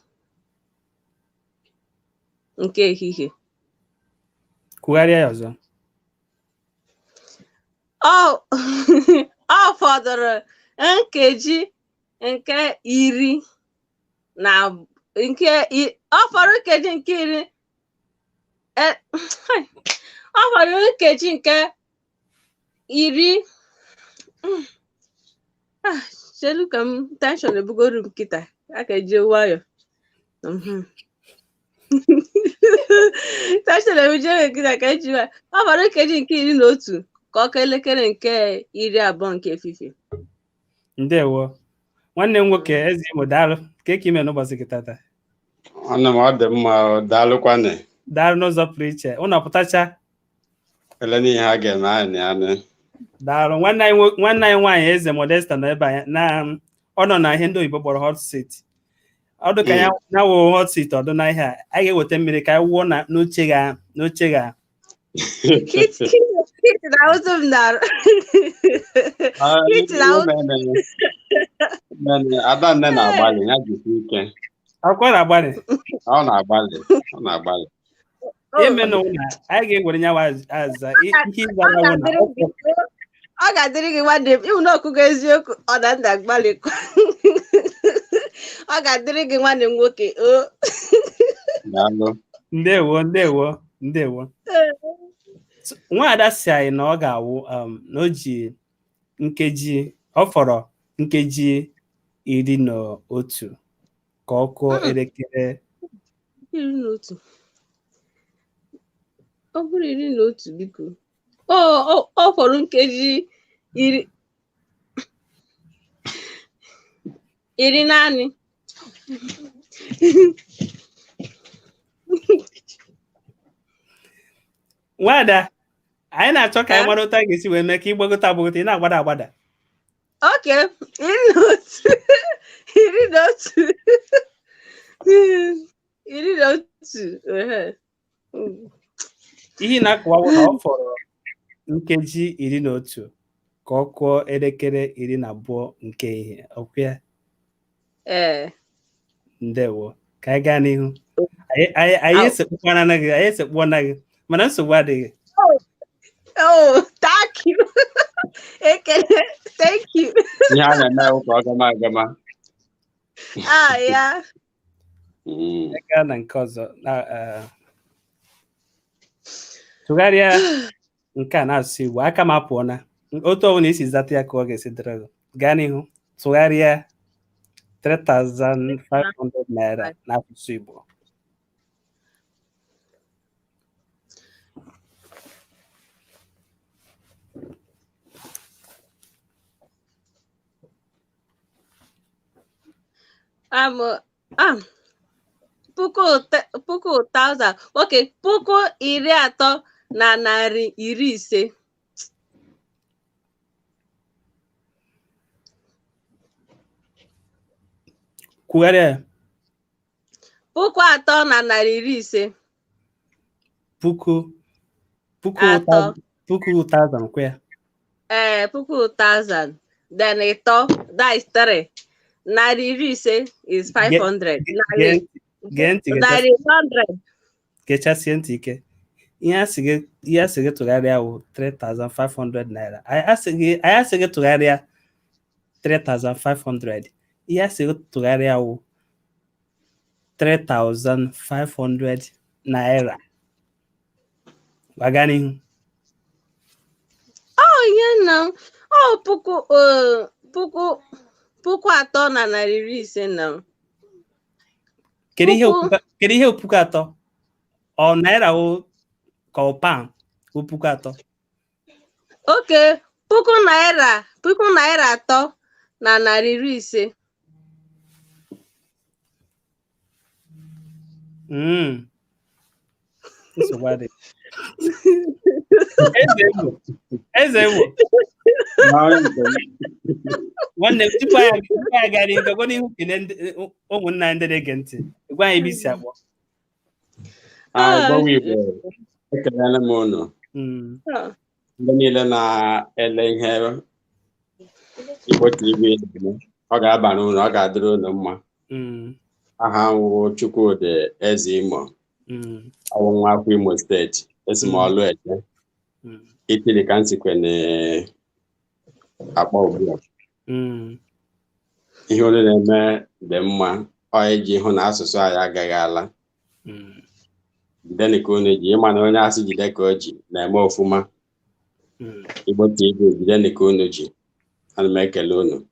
nke ehihie. Kwugharịa ya ọzọ. Ọ fọdụrụ nkeji nke iri na nke ọ fọrọ nkeji nke iri ọ fọrọ nkeji nke iri. Chelu ka m tenshọn ebugoro m kịta, aka eji nwayọ. Tenshọn ebugoro m kịta ka eji nwayọ. Ọ fọrọ nkeji nke 11 ka ọ kụọ elekere nke 20 nke efifie. Ndewo nwanne m nwoke Eze Imo, daalụ. Ka ime n'ụbọchị gị tata? Ọnụ m ọ dị mma, daalụkwanụ. Daalụ n'ụzọ pụrụ iche. Ụnụ pụtacha? Ele n'ihe a ga-eme anyị anụ. Daalụ nwanne anyị nwaanyị Eze Modesta nọ ebe a na ọ nọ na ihe ndị oyibo kpọrọ hot seat. Ọ dị ka ya wụ hot seat ọdụ na ihe a anyị ga-eweta mmiri ka anyị wụọ n'oche ga n'oche ga. Adanne na-agbalị, ya jisi ike. Akwụkwọ na-agbalị. Ọ na-agbalị, ọ na-agbalị. Ime na ụlọ anyị ga-ewere nyawa aza ihe ịzara wụ na ọ ga-adịrị gị nwanne m, ịhụ na ọkụkọ eziokwu ọ na nda agbalịkwa. Ọ ga-adịrị gị nwanne m nwoke. Ndewo ndewo ndewo. Nwaada si anyị na ọ ga-awụ na o ji nkeji ọ fọrọ nkeji 11 ka ọ kụọ elekere 11. Ọ bụrụ 11 biko. Ọ fọrọ nkeji iri naanị. Nwada, anyị na-achọ ka anyị mara otu a ga-esi wee mee ka ịgbagote agbagote, ị na-agbada agbada. Okay, 11 11 11. Ihe na-akọwa na ọ fọrọ nkeji 11 ka ọ kụọ elekere 12 nke ihe. Ọkwa ya? Ee. Ndewo, ka anyị gaa n'ihu. Anyị esekpụkwana gị, anyị esekpụọna gị, mana nsogbu adịghị. Oh, thank you. Ekele, thank you. Ihe a na-eme bụ ka ọ gama agama. Ah, ya. Mm. Gaa na nke ọzọ na, tụgharịa nke a n'asụsụ Igbo. Aka m apụọna. Otu ọbụla isi zata ya ka ọ ga-esi dịrị gị. Gaa n'ihu tụgharịa 3500 naira n'asụsụ Igbo. Um, ah, puku puku thousand. Okay, 3,500. Kwugharịa ya. 3,500. Puku puku Atọ. Puku thousand kwa ya. Ee, puku thousand. Then ịtọ, that is three. 500 is 500. Narị Gee ntị, narị 100. Gechasie ntị ike. Ihe a sị gị, ihe a sị gị tụgharịa wụ 3500 naira. Anyị asị gị tụgharịa 3500. Ihe a sị gị tụgharịa wụ 3500 naira. Gbaga n'ihu. Oh, ihe na ọ puku puku 3,500 na. Kedu ihe kedu ihe 3,000? Ọ naira wụ ka ọ pound wụ 3,000? Okay, puku naira 3,500. Nsogbu adịghị. Eze Igbo, Eze Igbo, nwanne m, tupu anyị aga n'ihu, gagwa n'ihu kelee ụmụnna anyị ndị na-ege ntị. Gwa anyị ebe i si akpọ. Ah, Igbo Igbo, ekelele m unu. Ndị niile na-ele ihe Igbo TV na-eme, ọ ga-abara unu, ọ ga-adịrị unu mma. Aha m wụ Chukwudi Eze Imo. Ọ bụ nwa afọ Imo steeti. Esi m Ọlụ Eke. Itili ka m sikwe akpọ ugbu a. Ihe unu na-eme dị mma, ọ iji hụ na asụsụ anyị agaghị ala. Jidenu ka unu ji, ịma na onye asị jide ka o ji na-eme ofụma. Igbo TV, jidenu ka unu ji. Ana m ekele unu.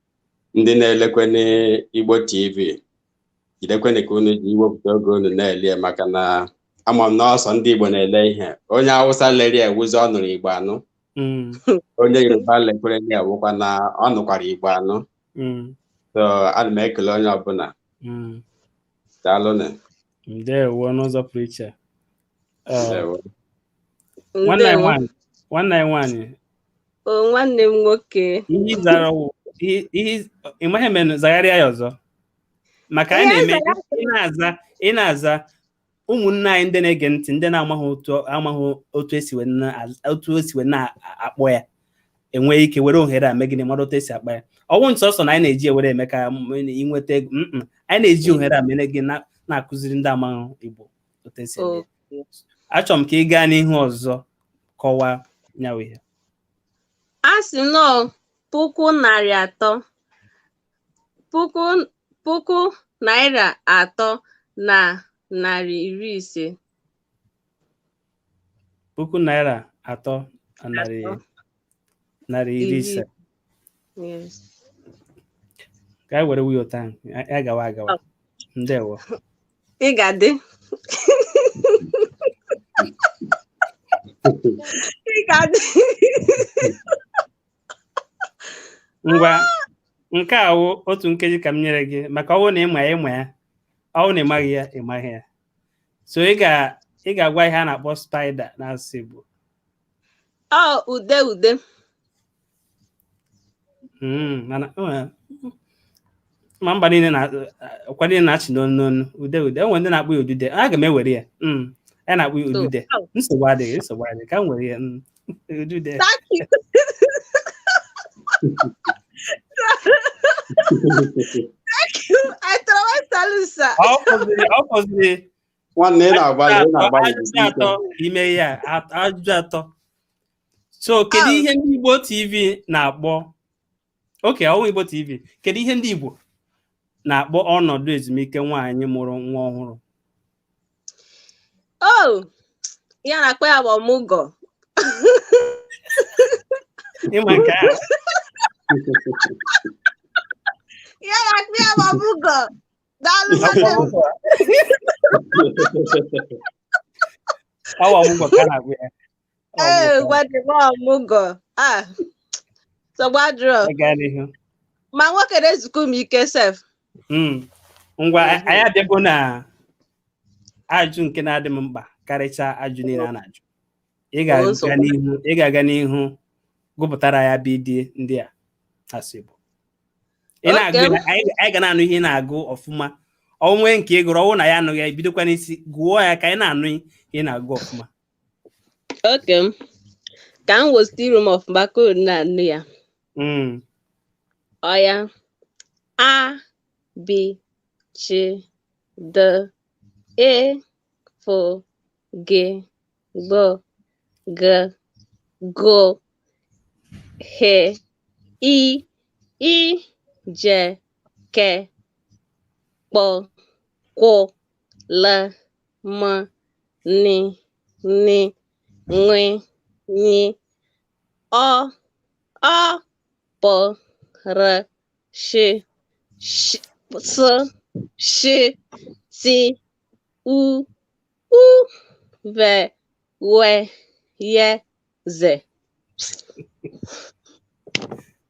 Ndị na-elekwe n'Igbo TV, jidekwenụ ka unu ji iwepụta oge unu na-ele ya, maka na ama m na ọsọ ndị Igbo na-ele ihe. Onye Awụsa lere ya ewuzi ọ nụrụ Igbo anụ. Onye Yoruba lekwere ya ewukwa na ọ nụkwara Igbo anụ. So ana m ekele onye ọbụla. Daalụnụ. Ndewo n'ụzọ pụrụ iche. Ndewo. Nwanne anyị Ndewo. nwaanyị, nwanne anyị nwaanyị. O, nwanne m nwoke. Ihe ị zara wụ ihe ị maghị eme, zagharịa ya ọzọ. Maka anyị Ihe na-eme zara- ị na-aza ụmụnne anyị ndị na-ege ntị, ndị na-amaghị otu amaghị otu esi wee na otu esi wee na-akpọ ya, enwee ike were ohere a mee gịnị, mara otu esi akpa ya. Ọ wụ nsọsọ na anyị na-eji ewere eme ka ịnweta ego. Anyị na-eji ohere a mere gị na-akụziri ndị amaghị Igbo otu esi eme ya. Achọrọ m ka ị gaa n'ihu ọzọ kọwaa nyawo ihe. A sị nọọ 300,000, puku ₦3,500. ₦300 na Atọ. 500. Yes. Ka anyị were wuyo taa, ya gawa agawa. Ndewo. Ị ga-adị. Ị ga-adị. Ngwa, nke a wụ otu nkeji ka m nyere gị, maka ọ bụrụ na ịma ya, ịma ya. Ọ bụrụ na ị maghị ya, ị maghị ya. So ị ga-agwa ihe a na-akpọ spider n'asụsụ Igbo. Ọ ude ude. Mana ma mba niile na ọkwa niile na-achị n'onu n'onu ude ude. E nwere ndị na-akpọ ya udude. Aga m ewere ya. A na-akpọ ya udude. Nsogbu adịghị, nsogbu adịghị. Ka m were ya. Udude. Thank you. Thank you. I tell sir. Ọ fọziri Nwanne, ị na-agbalị, ị na-agbalị. Ajụjụ atọ ime ya, ajụjụ atọ. So kedu ihe ndị Igbo TV na-akpọ? Oke ọnwa Igbo TV, kedu ihe ndị Igbo na-akpọ ọnọdụ ezumike nwaanyị mụrụ nwa ọhụrụ? Oh, ya na-akpọ ya bụ ọmụgwọ. Ịma nke a? Ya na-akpọ ya bụ ọmụgwọ. Daalụ nwanne m. Ọ ọmụgwọ ka a na-akpọ ya. Ee, gwadị m ọmụgwọ. Ah, sọgbadrọ. Gaa n'ihu. Ma nwoke na-ezukọ m ike sef. Ngwa, anyị abịago na ajụ nke na-adị m mkpa karịchaa ajụ niile a na-ajụ. Ị ga-aga n'ihu, ị ga-aga n'ihu gụpụtara ya bidi ndị a asụ Igbo. Ị na-agụ, anyị ga na-anụ ihe ị na-agụ ọfụma. Onwe nke ị gụrụ, ọwụ na ya anụghị ya, bidokwa n'isi gụọ ya ka anyị na-anụ ihe ị na-agụ ọfụma. Okay. Ka m wosite iru m ọfụma ka unu na-anụ ya. Ọya. A, B, C, D, E, F, G, B, G, G, H, I, I, J, K, P, Q, L, M, N, N, N, N, O, O, P, R, Sh, Sh, S, Sh, T, U, U, V, W, Y, Z.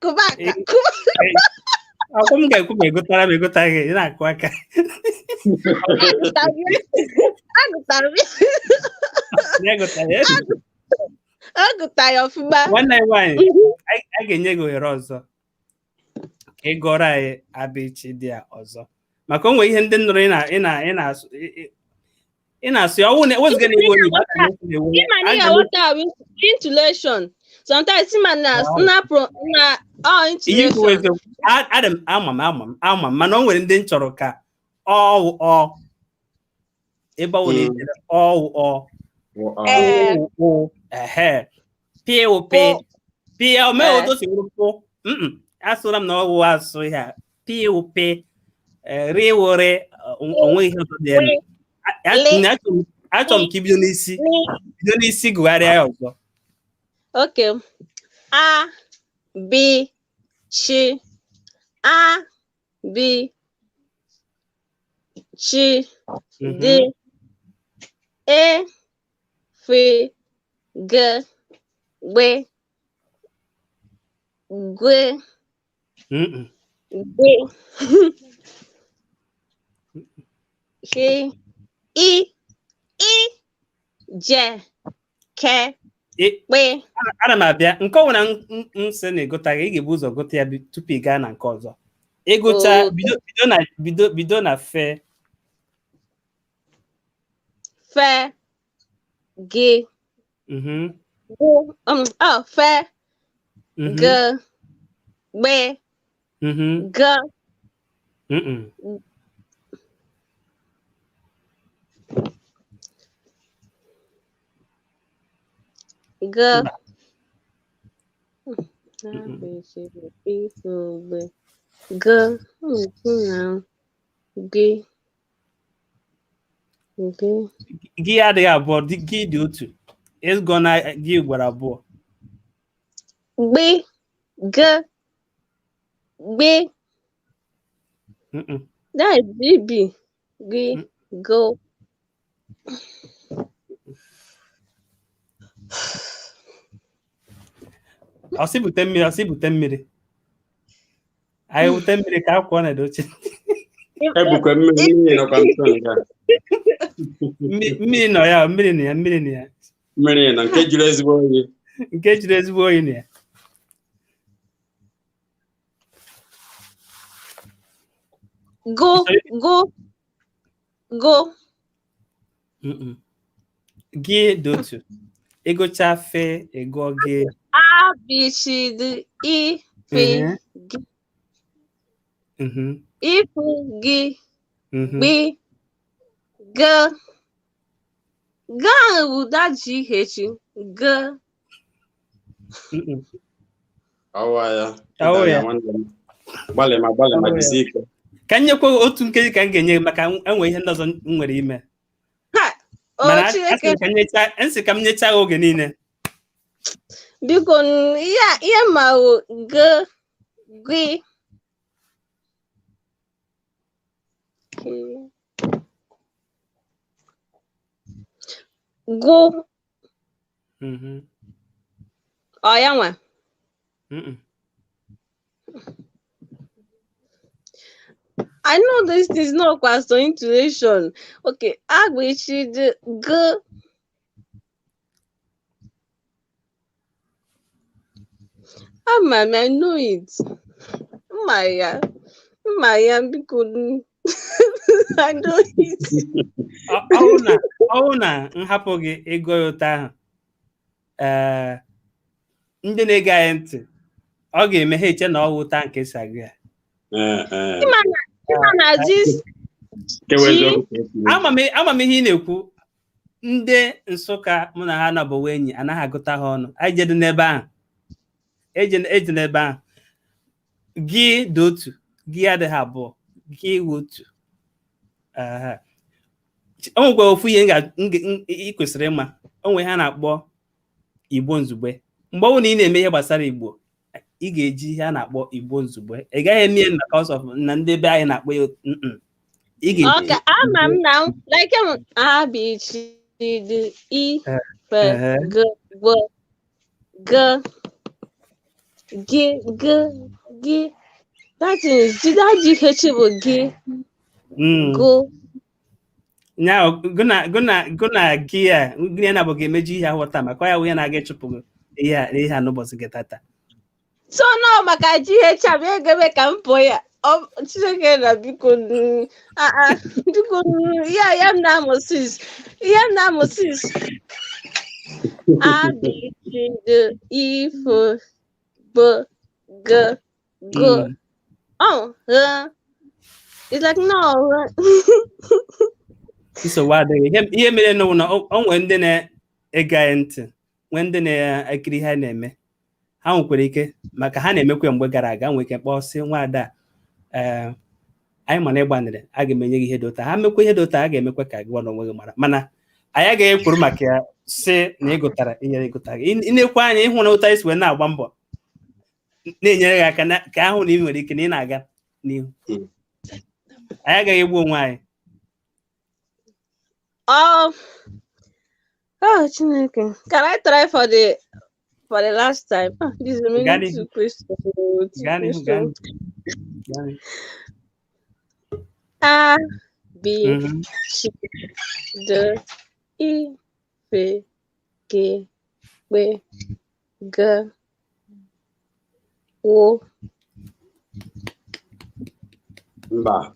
Kụba aka, kụba. Akwụ m ga-ekwu ma egotara m egota gị, ị na-akụ aka. Agụtara m ya. Agụtara ya ọfụma. Nwanne anyị nwaanyị, a ga-enye gị ohere ọzọ ka ị gụọrọ anyị abịchị dị a ọzọ, maka o nwere ihe ndị nụrụ ị na-asụ ya ọwụ na ewezụga na iwe Igbo. Ịma na ị ga-aghọta intonation sometimes, ịma na na ọ intonation. Ama m ama m mana o nwere ndị m chọrọ ka ọwụ ọ ebe ọ na ejere ọwụ ọ ehe pịụ pị pịa o mee otu o si wụrụ pụ. Asụra m na ọwụ asụ ihe a pịụ pị rịwụrị onwe ihe ọzọ dị elu. Achọrọ m ka ibido n'isi, bido n'isi gụgharịa ya ọzọ. Okay. A, B, C, A, B, C, D, E, F, G, B, G, B, H, I, I, J, K, P. Ana m abịa nke ọ nwere nsị na-egotaghị, ị ga-ebu ụzọ gote ya tupu ị gaa na nke ọzọ. Ịgụcha bido na fe. Fe, G, fe, G, B, G, G, G, G, G. Gị adịghị abụọ, gị dị otu. Ịgọ na gị gwara abụọ. B, G, B. That is B, B, G, G. Ọsị bute mmiri, ọsị bute mmiri. Anyị bute mmiri ka akwụkwọ na-edochi. Ebukwe mmiri, mmiri nọkwa nso nga. Mmiri nọ ya, mmiri nọ ya, mmiri nọ ya. Mmiri nọ nke juru ezigbo oyi. Nke juru ezigbo oyi na ya. Go, go, go. Gị dị otu. Ịgụcha fe, ịgụọ gị. A, B, C, D, E, F, G. E, F, G, B, G. G wụ that G, H, G. Ọwa ya. Gbalị ma gbalị ma jisi ike. Ka m nyekwa otu nkeji ka m ga-enye maka enwe ihe ndị ọzọ m nwere ime. Mana asị ka m nyechaa oge niile. Biko ihe ma g gị gụ ọ ya nwa. I know this is not quite intonation. Okay, agbichi d g ama m, I know it. Mma ya biko I know it. Ọwụ na nhapụ gị ego ya ụtọ ahụ, ndị na-ege anyị ntị ọ ga-eme ha eche na ọwụ ụta nke si agụ ya. Ama m ihe ị na-ekwu. Ndị Nsụka mụ na ha nọbụwa enyi anaghị agụta ha ọnụ. Anyị jedu n'ebe ahụ, eje n'ebe ahụ. Gị dị otu, gị adịghị abụọ, gị otu. O nwekwara ofu ihe ị kwesịrị ịma. O nwere ihe a na-akpọ Igbo nzugbe. Mgbe ọ bụla ị na-eme ihe gbasara Igbo, ị ga-eji ihe a na-akpọ Igbo nzugbe. Ị gaghị eme ya maka ọsọ na ndị be anyị na-akpọ ya. Ị ga-eji ama m na like A B C D E F G W G G G G. That is that G H bụ G go. Nya gụ na gị a gị na bụ ga-emeji ihe ahụ taa maka ya wụ ihe na-aga ịchụpụ gị ihe a n'ụbọchị gị tata. So no maka GH a bụ ego ka m pụọ ya. Chineke na biko biko ya m na-amụ sis ya m na-amụ sis A B C D E F B G G. Oh, it's like no. Nsogbu adịghị. Ihe mere n'ụwa na o nwere ndị na-ege anyị ntị, nwee ndị na-ekiri ihe na-eme. Ha nwekwara ike maka ha na-emekwa mgbe gara aga nwee ike kpọọ sị nwaada anyị mana ịgbanịrị a ga-emenye gị ihe dị ụtọ. Ha mekwa ihe dị ụtọ a ga-emekwa ka gị onwe gị mara. Mana anyị agaghị ekwuru maka ya sị na ịgụtara inyere ịgụtara gị. Ị na-ekwe anyị ịhụ na ụtọ isi wee na-agba mbọ na-enyere gị aka ka ahụ na ị nwere ike na ị na-aga n'ihu. Anyị agaghị egbu onwe anyị. Oh, Chineke. Can I try for the last time? This is really two questions. A B C D E F G B G O. Mba.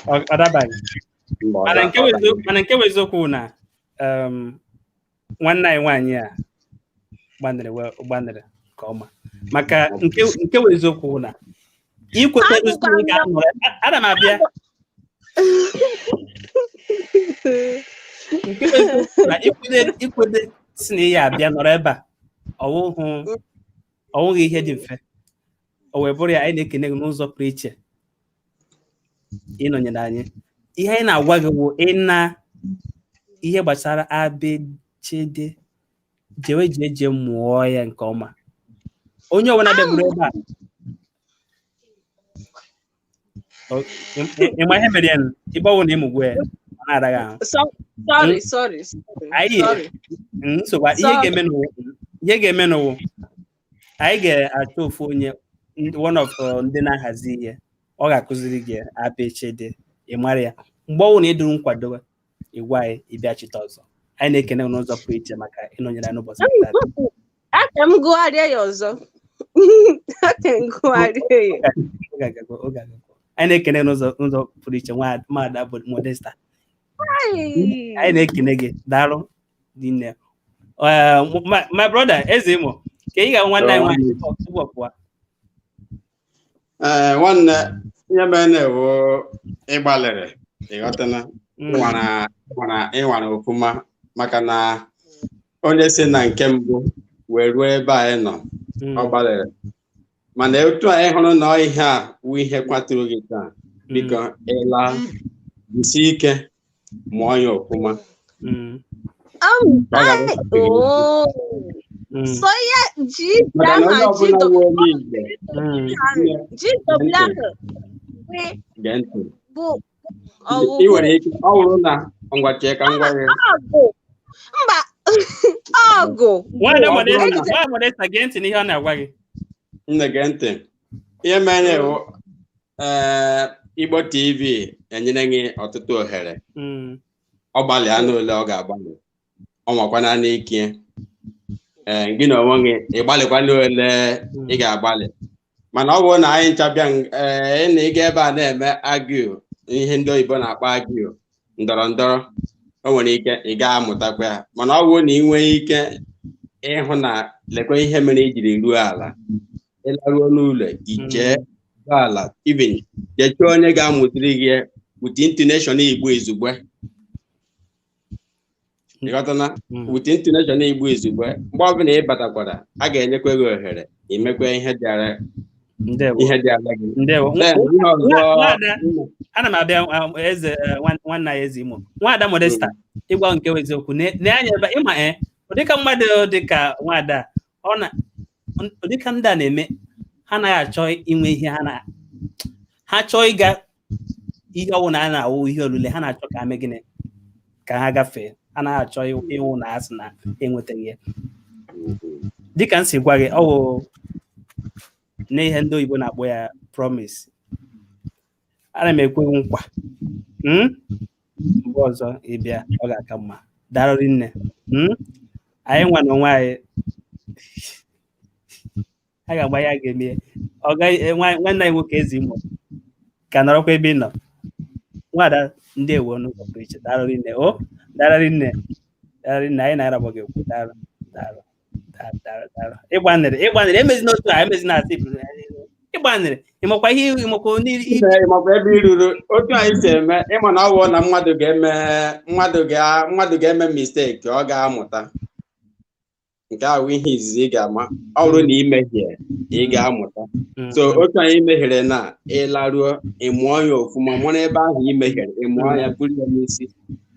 Ọ dabaghị. Mana nke bụ eziokwu na nwanne anyị nwaanyị a gbanịrị nke ọma. Maka nke bụ eziokwu na ikweta ana m abịa nke bụ eziokwu na ikwede si na ihe abịa nọrọ ebe a ọwụghị ihe dị mfe. O wee bụrụ ya anyị na-ekene gị n'ụzọ pụrụ iche ịnọnyere anyị. Ihe anyị na-agwa gị bụ ịna ihe gbasara ABCD jewe je mụọ ya nke ọma. Onye ọbụla bịagburu ebe a ịma ihe mere ya ịgbanwe na ịmụgwọ ya ọ na-araghị ahụ. Sorry. Nsogbu ihe ga-eme n'ụwa anyị ga-achọ ofu onye one of ndị na-ahazi ihe ọ ga-akụziri gị ABCD ị mara ya. Mgbe ọnwụ na ịdụrụ nkwado ịgwa anyị ịbịachite ọzọ. Anyị na-ekene n'ụzọ pụrụ iche maka ịnọnyere anyị n'ụbọchị taa. Aka m gụgharịa ya ọzọ. Anyị na-ekene n'ụzọ pụrụ iche nwaada Modesta. Anyị na-ekene gị, daalụ dinne. My brother Eze Imo, ka ị ga nwanne anyị nwaanyị tupu ọ pụọ. Ee, nwanne ihe mere na-ewu ịgbalịrị ịghọtana ịnwara ofụma maka na Onye si na nke mbụ wee ruo ebe anyị nọ, ọ gbalịrị. Mana otu anyị hụrụ na ihe a wụ ihe kwaturu gị taa, biko ịla, jisie ike mụọ ya ọfụma. Ọ ga-abụ Oh. So ya ji maka na onye ahụ ji ọbụla wụ onye Igbo GW ahụ gee ntị. Bụ Ị nwere ike ọ bụrụ na ngwa chee ka m gwa gị. Ọgụ mba ọgụ. Nwaada Ọ bụrụ Modesta, na- Nwaada Modesta, gee ntị n'ihe ọ na-agwa gị. Nne, gee ntị. Ihe mere wụ, ee, Igbo TV enyere gị ọtụtụ ohere. Ọ gbalịa n'ole ọ ga-agbalị, ọ nwakwana n'ike. Ee, gị na onwe gị ị gbalịkwa n'ole ị ga-agbalị, mana ọ bụrụ na anyị ncha bịa, ee, na ịga ebe a na-eme argue, ihe ndị oyibo na-akpọ argue, ndọrọ ndọrọ, o nwere ike ị ga-amụtakwa ya. Mana ọ bụrụ na ị nwee ike ịhụ na lekwa ihe mere i jiri ruo ala, ịlaruo n'ụlọ, ichee ruo ala, even jechee onye ga-amụziri gị with intonation Igbo izugbe, ịghọtana? With intonation Igbo izugbe, mgbe ọbụla ị batakwara, a ga-enyekwa gị ohere imekwa ihe dịara Ndewo. ihe dịara gị. Ndewo. Then, ihe ọzọ Nwaada, ana m abịa. Eze, nwanne anyị, Eze Imo, Nwaada Modesta, ịgwa nke bụ eziokwu, ne anya ebe ịma, ee, ụdịka mmadụ dịka nwaada ọ na ụdịka ndị a na-eme, ha anaghị achọ inwe ihe ha na ha chọọ ịga ihe ọwụ na a na-awụ ihe olule. Ha na-achọ ka ha mee gịnị? Ka ha gafee. Ha anaghị achọ ịwụ na asị na enwetaghị ya. Dịka m si gwa gị, ọ wụ n'ihe ndị oyibo na-akpọ ya promise. Ana m ekwe nkwa, Mgbe ọzọ ị bịa, ọ ga-aka mma. Daalụ nne. Anyị nwa na onwe anyị a ga-agba ya ga-eme ya. Ọ gaghị nwanne anyị nwoke Eze Imo ka nọrọkwa ebe ị nọ. Nwada, ndewo n'ụzọ pụrụ iche. Daalụ nne o, daalụ nne, daalụ nne. Anyị na-arabọ gị ekwu. Daalụ, daalụ, daalụ, daalụ, daalụ. Ịgbanịrị, ịgbanịrị. Emezina otu a, emezina asị ịgbanịrị. Ịmakwa ihe, ịmakwa ndị Ee, makwa ebe i ruru otu anyị si eme. Ịma na ọ wụ na mmadụ ga-eme mistake, ọ ga-amụta. Nke ahụ ihe izizi ị ga-ama, ọ bụrụ na ị mehie, ị ga-amụta. So otu anyị mehiere na ịlaruo, ị mụọ ya ofụma, mụrụ ebe ahụ ị mehiere, ị mụọ ya, buru ya n'isi,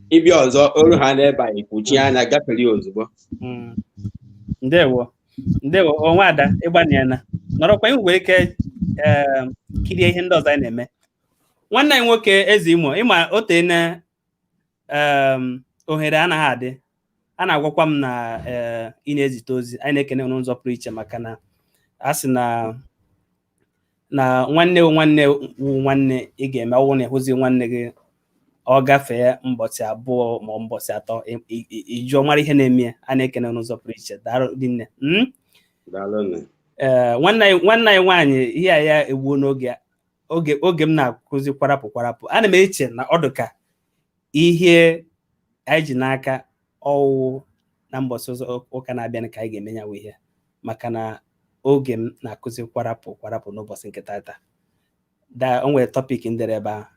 ịbịa ọzọ, oru ha n'ebe a, ikpuchi anya gafere ya ozugbo. Ndewo, ndewo. Onwe ada, ịgbanịana nọrọkwa. Ị nwere ike, ee, kirie ihe ndị ọzọ anyị na-eme. Nwanne anyị nwoke Eze Imo, ịma o teene ohere anaghị adị. A na-agwakwa m na, ee, ị na-ezite ozi. Anyị na-ekene n'ụzọ pụrụ iche maka na a sị na nwanne wụ nwanne wụ nwanne. Ị ga-eme ọwụ na ịhụzi nwanne gị, ọ gafee mbọchị 2 ma ọ mbọchị 3, ị jụọ mara ihe na-eme ya. A na-ekene n'ụzọ pụrụ iche. Daalụ nne. Daalụ. Ee, nwanne anyị nwaanyị, ihe a ya egbuo n'oge oge m na-akụzi kwarapụ kwarapụ. Ana m eche na ọ dị ka ihe anyị ji n'aka ọwụ na mbọchị ụzọ ụka na-abịa ka anyị ga-eme ya wụ ihe, maka na oge m na-akụzi kwarapụ kwarapụ n'ụbọchị nke tata da o nwere topic ndere ebe a.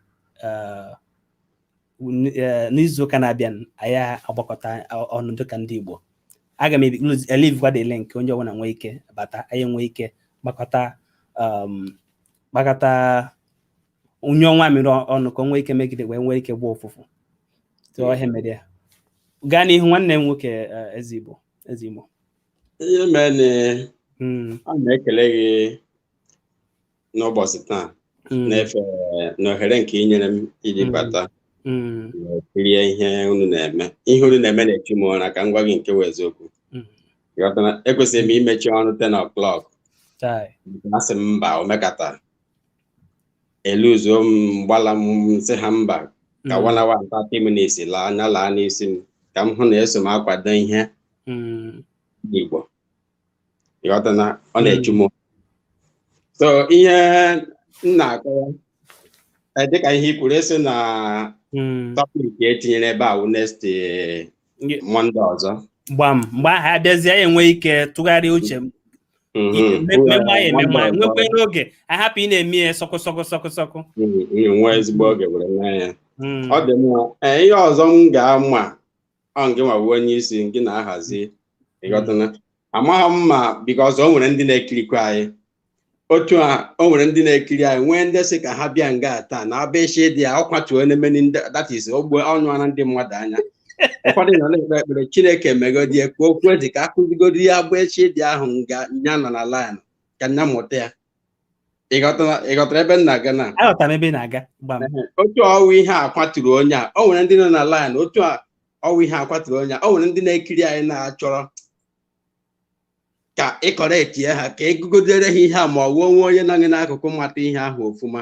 N'izu ụka na-abịa, anyị agbakọta ọnụ dịka ndị Igbo. Aga m elivekwa the link, onye ọbụla nwee ike bata, anyị nwee ike gbakọta onye ọnwa mmiri ọnụ ka o nwee ike megide wee nwee ike gbaa ụfụfụ tụọ ihe mere ya. Gaa n'ihu, nwanne m nwoke, Eze Igbo, Eze Imo. Ihe mere a na-ekele gị n'ụbọchị taa na-efe na ohere nke inyere m iji bata kirie ihe unu na-eme. Ihe unu na-eme na-echu m ụra, ka m gwa gị nke wụ eziokwu. Ghọtara? Ekwesịrị m imechi ọrụ 10 o'clock. Asị m mba, o mekata eluzuo m, gbala m, sị ha mba, ka 1 hour and 30 minutes laa anya laa n'isi m, ka m hụ na eso m akwado ihe Igbo. Ịghọtana? Ọ na-echu m. So ihe m na-akọwa, dịka ihe i kwuru, esi na topic etinyere ebe a wụ next Monday ọzọ. Gbam, mgbe ahụ abịazie, anyị enwe ike tụgharịa uche ememe anyị ememe nwekwe n'oge, ahapụ ị na-eme ya sọkụ sọkụ sọkụ sọkụ. Nwee ezigbo oge were mee ya. Ọ dị mma. Ee, ihe ọzọ m ga-ama Ọ ngị nwa bụ onye isi ngị na-ahazi, ịghọtana? Amaghị m ma, because o nwere ndị na-ekirikwa anyị otu a, o nwere ndị na-ekiri anyị, nwee ndị sị ka ha bịa nga taa na abịa dị ya ọ kwatuo nemeni ndị, that is, ogbe ọnụ ara ndị mmadụ anya. Ụfọdụ nọ na-ekpe ekpere, Chineke megodie ka okwu ezi ka akụzigodi ya bụ echi dị ahụ nga nya nọ na line ka nya mụta ya. Ị ghọtara ebe m na-aga na? Aghọtara m ebe ị na-aga, gbam. Otu ọwụ ihe a kwaturu onye a, o nwere ndị nọ na line. Otu a ọwụ ihe a kwaturu onye a, o nwere ndị na-ekiri anyị na-achọrọ ka ị correctie ha, ka egugodere ha ihe a, ma ọ wụọ onwe onye nọ gị n'akụkụ mata ihe ahụ ofụma.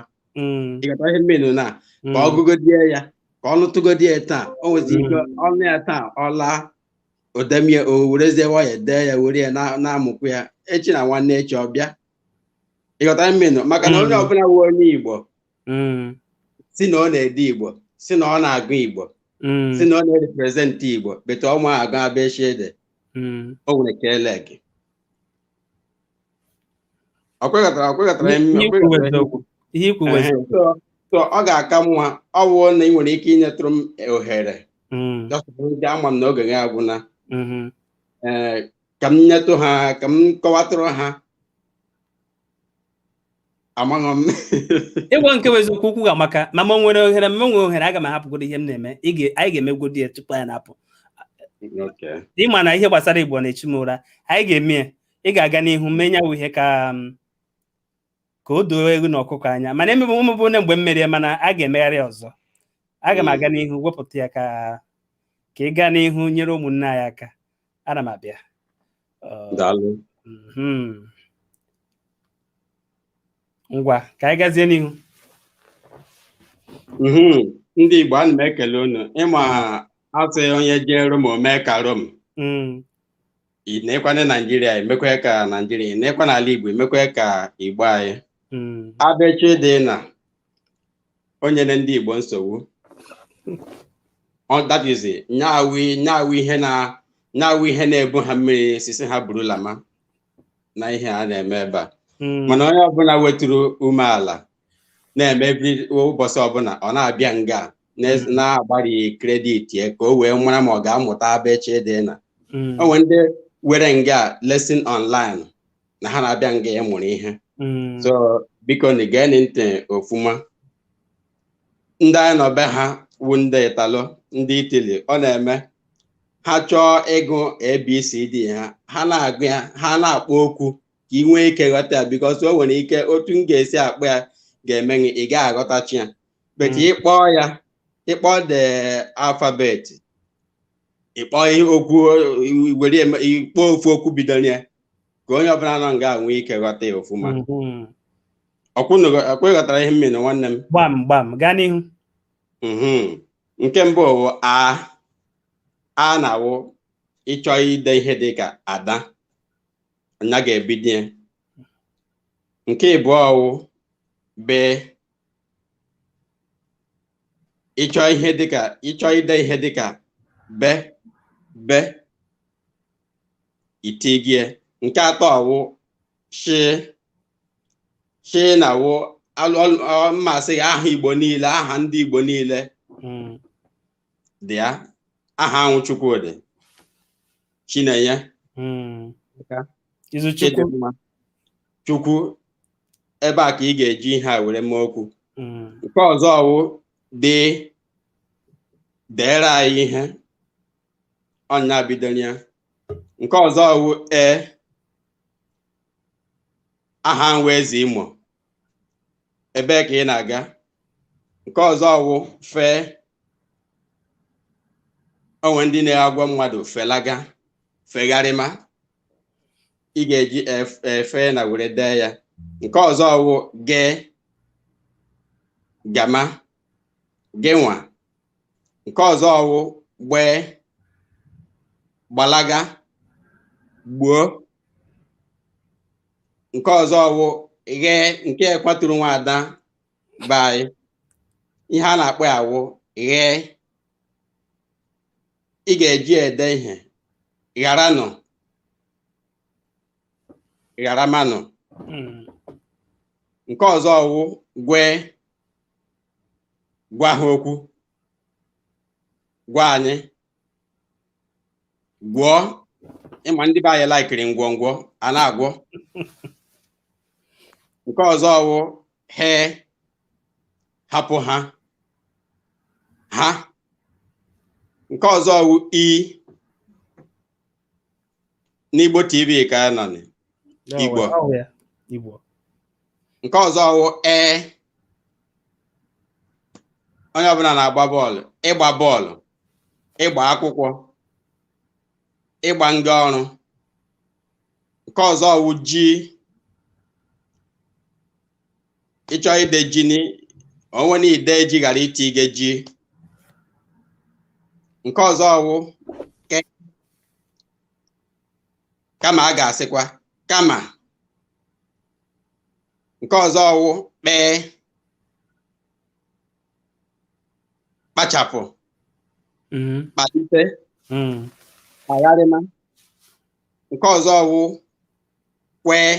Ị ghọtara ihe mmenu na ka ọ gụgodie ya, ka ọ nụtụgodie ya taa, o nwezi ike ọnụ ya taa, ọ laa odemie, o werezie nwayọ dee ya, were ya na-amụkwu ya echi na nwanne echi ọ bịa. Ịghọtara mmenu? Maka na onye ọbụla wụ onye Igbo si na ọ na-ede Igbo, si na ọ na-agụ Igbo, si na ọ na-erepresent Igbo, bete ọma agụ abịa ede, o nwere ka ele gị. Ọ kweghọtara? Ọ kweghọtara? Ihe ikwu bụ eziokwu. Ihe ikwu bụ eziokwu. So ọ ga-aka mma ọ wụ na ị nwere ike inyetụrụ m ohere, just ndị ama m na oge gị agwụna. Ee, ka m nyetụ ha, ka m kọwatụrụ ha, amaghị m. Ịgwa nke bụ eziokwu, okwu ga-amaka ma m nwere ohere, ma m nwere ohere, aga m ahapụgodo ihe m na-eme. Anyị ga-emegodi ya tupu anyị na-apụ. Okay. Ịma na ihe gbasara Igbo na-echu m ụra. Anyị ga-eme ya. Ị ga-aga n'ihu mee nyanwụ ihe ka o doo ewu na ọkụkọ anya, mana emebe omebe onye mgbe m merie, mana a ga-emegharị ya ọzọ. Aga m aga n'ihu wepụta ya ka ị gaa n'ihu nyere ụmụnne anyị aka. Ana m abịa. Daalụ. Ngwa, ka anyị gazie n'ihu. Ndị Igbo, ana m ekele unu. Ịma asị onye jee Rom, o mee ka Rom. Ị na-ekwa na Naijiria, emekwa ka Naijiria. Ị na-ekwa n'ala Igbo, emekwa ka Igbo anyị. Abechi dị na o nyere ndị Igbo nsogbu. That is nyaawụ ihe na nyaawụ ihe na-ebu ha mmiri sisi ha burulama na ihe a na-eme ebe a. Mana onye ọbụla weturu umeala na-eme ụbọchị ọbụla ọ na-abịa nga na-agbari credit ya ka o wee mara ma ọ ga-amụta abechi dị na o nwere ndị were nga lesson online na ha na-abịa nga ịmụrụ ihe. So biko na gee ntị ofuma. Ndị anyị nọ be ha wụ ndị Italo, ndị Italy, ọ na-eme ha chọọ ịgụ ABCD ha, ha na-agụ ya, ha na-akpọ okwu ka ị nwee ike ghọta ya, because o nwere ike otu m ga-esi akpọ ya ga-eme gị ị gaghị aghọtachi ya, but ịkpọọ ya, ịkpọ the alphabet, ịkpọ ihe okwu were ịkpọ ofu okwu bidoro ya, ka onye ọbụla nọ nga nwee ike ghọta ya ofuma. Ọkwụ ịghọtara ihe m mere, nwanne m? Gbam gbam, gaa n'ihu. Nke mbụ wụ a. A na-awụ ịchọ ide ihe dị ka ada, anya ga-ebido ya. Nke ịbụọ wụ b. Ịchọ ihe dịka, ịchọ ide ihe dịka be, be itigie. Nke atọ wụ shi. Shi na wụ mmasị aha Igbo niile, aha ndị Igbo niile dị ya. Aha anwụ Chukwudị, Chinenye, Izuchukwu. Chidimma, Chukwu, ebe a ka ị ga-eji ihe a were mee okwu. Nke ọzọ wụ dị, deere anyị ihe ọnya bidoro ya. Nke ọzọ wụ e, aha nwa eze Imo, ebee ka ị na-aga? Nke ọzọ wụ fee. Onwe ndị na-agwọ mmadụ felaga, fegharịma, ị ga-eji efe na were dee ya. Nke ọzọ wụ gee, gama, gịnwa. Nke ọzọ wụ gbee, gbalaga, gbuo. Nke ọzọ wụ ghee, nke kwaturu nwaada be anyị, ihe a na-akpọ ya wụ ghee. Ị ga-eji ede ihe gharanụ, gharamanụ. Nke ọzọ wụ gwee, gwa ha okwu, gwa anyị. Gwọọ, ịma ndị be anyị laikiri ngwongwo a na-agwọ. Nke ọzọ wụ he, hapụ ha, ha. Nke ọzọ wụ i. N'Igbo TV ka a nọ Igbo. Igbo. Nke ọzọ wụ e. Onye ọbụla na-agba bọọlụ, ịgba bọọlụ, ịgba akwụkwọ, ịgba nga ọrụ. Nke ọzọ wụ ji. Ịchọ ide ji ni onwe na ide ji ghara iti ige ji. Nke ọzọ wụ ke, kama a ga-asịkwa kama. Nke ọzọ wụ kpee, kpachapụ, kpalite, kpagharịma. Nke ọzọ wụ kwee,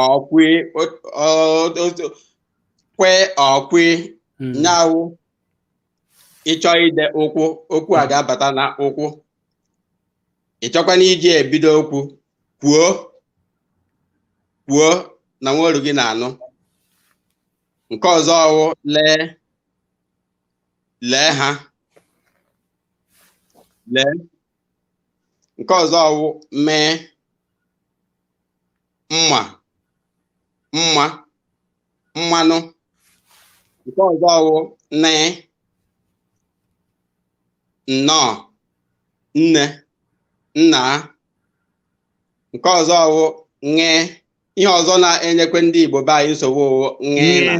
ọkwe, kwee ọkwe, nyawụ. Ịchọ ide ụkwụ, okwu a ga-abata na ụkwụ. Ịchọkwana iji ebido okwu, kwuo, kwuo na nwaoru gị na-anụ. Nke ọzọ wụ lee, lee ha, lee. Nke ọzọ wụ mee, mma, mma, mmanụ. Nke ọzọ wụ nee, nnọọ, nne, nna. Nke ọzọ wụ ṅee. Ihe ọzọ na-enyekwe ndị Igbo be anyị nsogbu wụ ṅee na.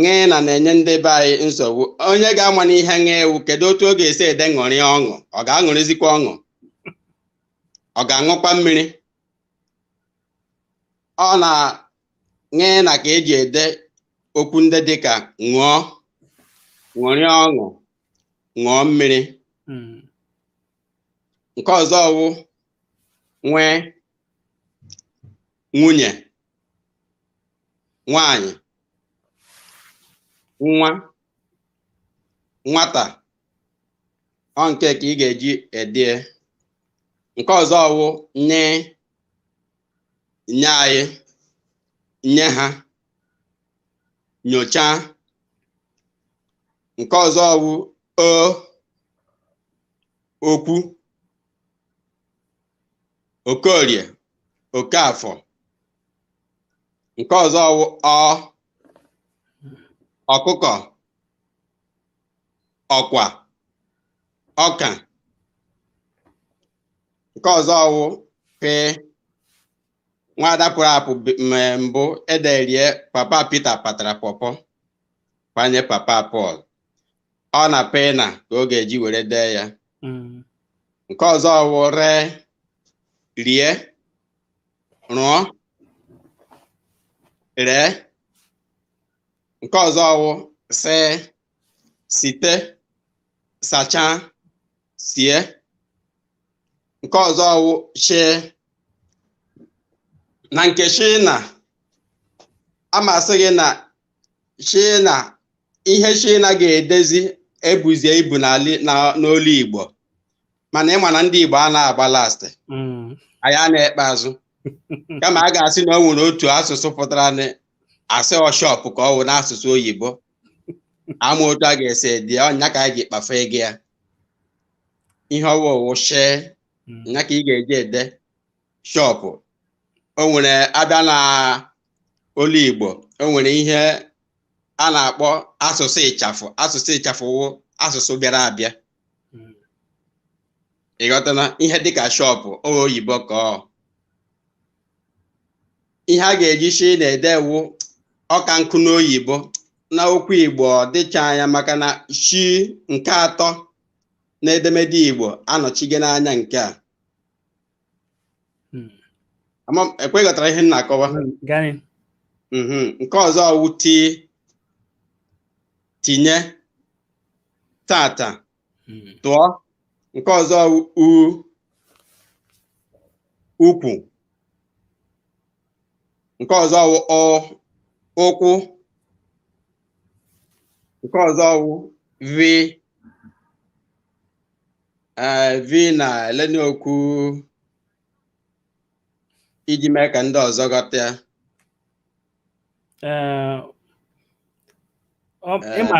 Ṅee na na-enye ndị be anyị nsogbu. Onye ga-ama n'ihe ṅee ewu, kedu otu ọ ga-esi ede ṅụrị ọṅụ? Ọ ga-aṅụrịzikwa ọṅụ? Ọ ga-aṅụkwa mmiri? Ọ na ṅee na ka eji ede okwu ndị dịka ṅụọ, ṅụrị ọṅụ, ṅụọ mmiri. Nke ọzọ wụ nwee, nwunye, nwanyị, nwa, nwata. Ọ nke ka ị ga-eji ede. Nke ọzọ wụ nye, nye anyị, nye ha, nyochaa. Nke ọzọ wụ o, okwu, Okorie, Okafọ. Nke ọzọ wụ ọ, ọkụkọ, ọkwa, ọka. Nke ọzọ wụ p. Nwaada pụrụ apụ mbụ ederie papa Peter patara pọpọ panye papa Paul. Ọ na p na ka ọ ga-eji were dee ya. Nke ọzọ wụ ree, rie, rụọ, ree. Nke ọzọ wụ see, site, sachaa, sie. Nke ọzọ wụ shee. Na nke shee na, amasị gị na shee na ihe shee na ga-edezi ebuzie ibu n'olu Igbo. Mana ịma na ndị Igbo a na-agba last, anyị a na-ekpe azụ. Kama a ga-asị na o nwere otu asụsụ pụtara asị ọshọpụ ka ọ wụ n'asụsụ oyibo. Ama otu a ga-esi ede ọnya ka anyị ji kpafe ego ya. Ihe ọwụwụ shee, nya ka ị ga-eji ede shọpụ. O nwere abịa na olu Igbo, o nwere ihe a na-akpọ asụsụ ịchafụ. Asụsụ ịchafụ wụ asụsụ bịara abịa. Ị ghọtana? Ihe dịka shọpụ oyibo ka ọ. Ihe a ga-eji shee na-ede wụ ọka nkụ n'oyibo. Na okwu Igbo ọ dịcha anya maka na shi nke atọ na edemede Igbo anọchige n'anya nke a. Ekweghọtara ihe m na-akọwa? Nke ọzọ wụ ti, tinye, tata, tụọ. Nke ọzọ wụ u, ukwu. Nke ọzọ wụ ọ, ụkwụ. Nke ọzọ wụ vi, Ee, vi na eleni okwu iji mee ka ndị ọzọ ghọta ya. Ee, ịma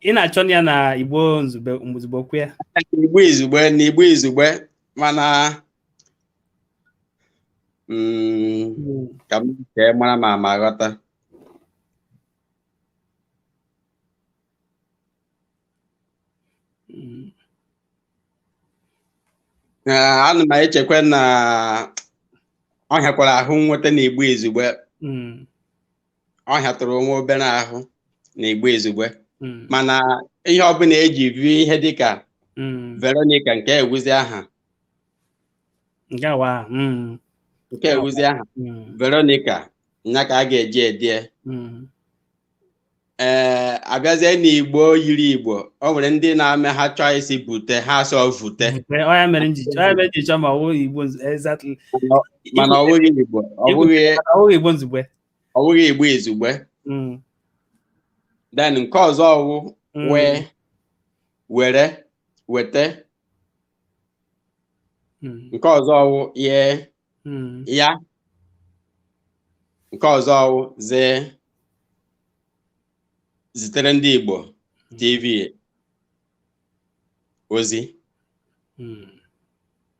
ị na-achọ ya na Igbo nzube nzugbe okwu ya. Igbo izugbe na Igbo izugbe, mana ka m kee mara ma ma ghọta. Ee, ana m echekwa na ọ hịakwara ahụ nweta na Igbo izugbe. Ọ hịatụrụ nwa obere ahụ na Igbo izugbe, mana ihe ọbụla eji vi ihe dịka Veronica nke ewuzi aha. Nke awa. Nke ewuzi aha Veronica nya ka a ga-eji edie. Ee, abịazie n'Igbo yiri Igbo, o nwere ndị na-ame ha chọọ isi bute ha sọ vute. Ọ ya mere nji chọọ ma ọ bụghị Igbo exactly. Mana ọ bụghị Igbo, ọ bụghị ọ bụghị Igbo nzugbe. Ọ bụghị Igbo izugbe. Then nke ọzọ wụ wee were wete. Nke ọzọ wụ ye ya. Nke ọzọ wụ zee. Zitere ndị Igbo TV ozi.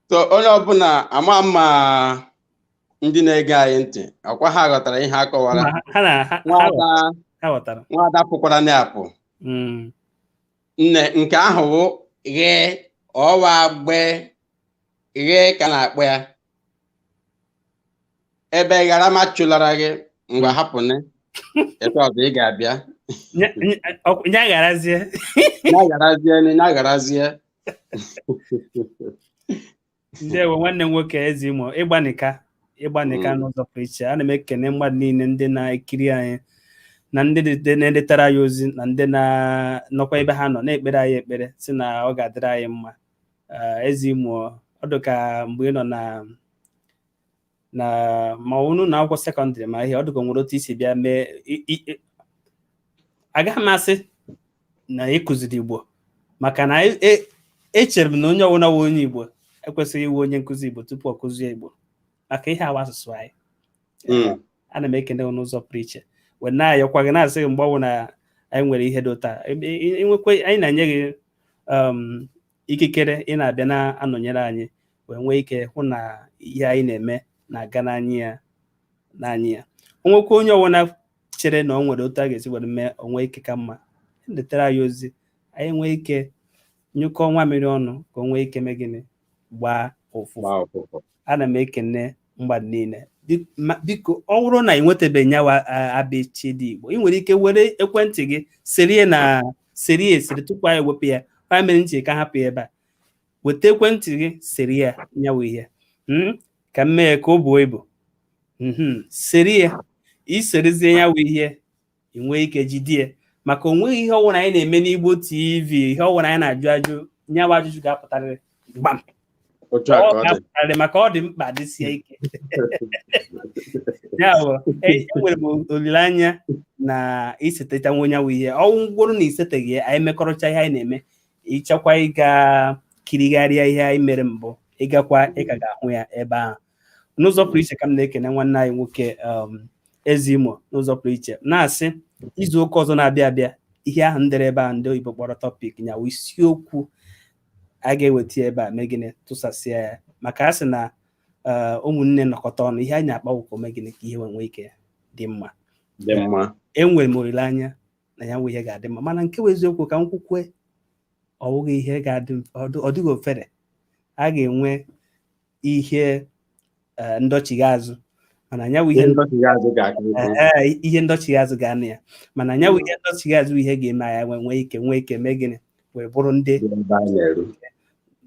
So onye ọbụla ama mma ndị na-ege anyị ntị ọkwa ha ghọtara ihe a kọwara. Nwada pụkwara na-apụ. Nne nke ahụ wụ ghee ọwa gbe ghee ka na-akpọ ya. Ebe ghara ma chụlara gị ngwa hapụne etu ọzọ ị ga-abịa. Nya gharazie. Nya gharazie. Ndewo nwanne m nwoke Eze Imo, ịgbanika n'ụzọ pụrụ iche. Ana m ekene mmadụ niile ndị na-ekiri anyị na ndị na-edetara anyị ozi na ndị na-nọkwa ebe ha nọ na-ekpere anyị ekpere si na ọ ga-adịrị anyị mma. Eze Imo, ọ dị ka mgbe ị nọ na ma unu na akwụkwọ sekọndịrị ma ihe ọ dịka nwere otu isi bịa mee, agaghị m asị na ịkụziri Igbo, maka na echere m na onye ọbụla wụ onye Igbo ekwesịghị iwu onye nkụzi Igbo tupu ọ kụzie Igbo, maka ihe awa asụsụ anyị. Ana m ekene n'ụzọ pụrụ iche wee na-ayọkwa gị na-asị gị mgbe ọbụla anyị nwere ihe dị ụta inwekwe anyị na-enye gị ikikere ị na-abịa na-anọnyere anyị wee nwee ike hụ na ihe anyị na-eme na-aga n'anya ya. Onwekwa onye ọbụla chere na ọ nwere otu a ga-esi were mee onwe ike ka mma, detara anyị ozi, anyị nwee ike nyụkọ nwa mmiri ọnụ ka o nwee ike mee gịnị, gbaa ụfụfụ. Ana m ekene mmadụ niile. Biko ọ bụrụ na ị nwetabeghị nyawa abịchịdị Igbo, ị nwere ike were ekwentị gị serie na serie esere tupu anyị ewepụ ya. Ọ mere nchi ka hapụ ya ebe a. Weta ekwentị gị serie ya nyawa ihe ka m mee ka o buo ibu. Serie iserizie nyawa ihe ị nwee ike jidie, maka o nweghị ihe ọbụla anyị na-eme n'Igbo TV, ihe ọbụla anyị na-ajụ ajụ nyawa ajụjụ ga-apụtarịrị gbam. Ọ ga-apụtarịrị maka ọ dị mkpa dịsie ike. Ya bụ, enwere m olileanya na isetetanwu nyawa ihe. Ọ bụrụ na iseteghị ya, anyị mekọrọcha ihe anyị na-eme, ịchọkwa ịga kirigharịa ihe anyị mere mbụ, ịgakwa ịka ga-ahụ ya ebe ahụ. N'ụzọ pụrụ iche ka m na-ekene nwanne anyị nwoke Eze Imo n'ụzọ pụrụ iche, na-asị izu ụka ọzọ na-abịa abịa ihe ahụ ndere ebe a ndị oyibo kpọrọ topic nyawa isiokwu a ga-eweta ya ebe a mee gịnị, tụsasịa ya, maka a sị na ụmụnne nọkọta ọnụ ihe anyị na-akpa ụkọ mee gịnị ka ihe nwee ike dị mma. Enwere m olileanya na ya nwe ihe ga-adị mma, mana nke bụ eziokwu ka m kwukwe, ọ bụghị ihe ga-adị, ọ dịghị ofere. A ga-enwe ihe ndọchigha azụ, mana nyawu ihe ndọchigha azụ ga-anụ ya, mana nyawu ihe ndọchigha azụ ihe ga-eme anyị nwee ike mee gịnị wee bụrụ ndị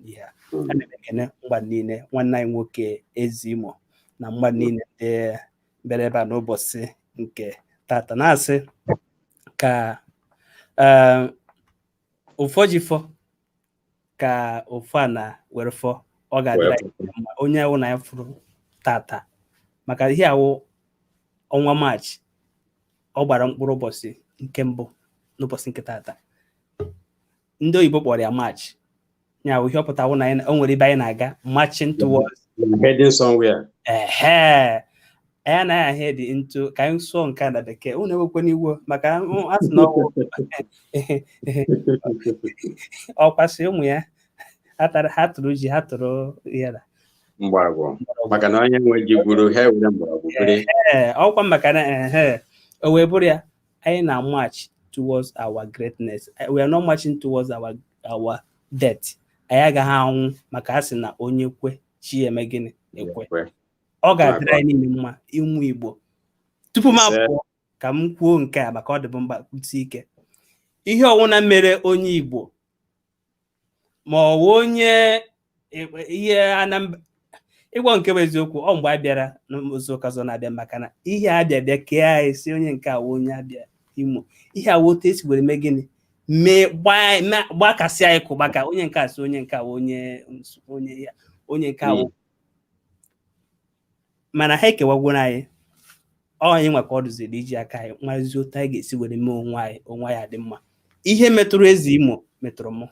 ya. Ana m ekene mgba niile nwanne anyị nwoke Eze Imo na mgba niile ndị bịara ebe a n'ụbọchị nke tata, na-asị ka ụfọ ji fọ ka ụfọ a na were fọ, ọ ga-adịrị anyị mma onye ahụ na ya fụrụ tata, maka ihe awụ ọnwa Maachị ọ gbara mkpụrụ ụbọchị nke mbụ n'ụbọchị nke tata. Ndị oyibo kpọrọ ya Maachị, Ya bụ ihe ọ pụtara na o nwere ebe anyị na-aga, marching towards. Heading somewhere. Ehe, anyị anaghị head into ka anyị sụọ nke a na bekee. Unu ewekwana iwe maka a sị na ọwụ ọkwasị ụmụ ya ha tara, ha tụrụ ji, ha tụrụ ihe na mgbọrọgwụ, maka na onye nwe ji gwuru ha ewere mgbọrọgwụ biri. Ee, ọkwa maka na ehe, o wee bụrụ ya, anyị na march towards our greatness. We are not marching towards our death. Anyị agaghị anwụ, maka a sị na onye kwe, chi eme gịnị? Ekwe. Ọ ga-adịrị anyị niile mma, ịmụ Igbo. Tupu m apụọ, ka m kwuo nke a, maka ọ dị m mkpa kwusi ike. Ihe ọwụna mere onye Igbo, ma ọ bụ onye ihe Anambra, ịgwa nke bụ eziokwu, ọ mgbe a bịara n'ụzọ ụka ọzọ na-abịa, maka na ihe abịa bịa kee anyị, si onye nke awụ onye Abịa, Imo, ihe awụ otu esi were mee gịnị, mee gbakasị anyị kụba, ka onye nke a si onye nke awụ onye onye ya, onye nke awụ. Mana ha ekewagworo anyị. Ọ anyị nwa ka ọ dụziri iji aka anyị nwazi otu anyị ga-esi were mee onwe anyị, onwe anyị adị mma. Ihe metụrụ eze Imo metụrụ mụ,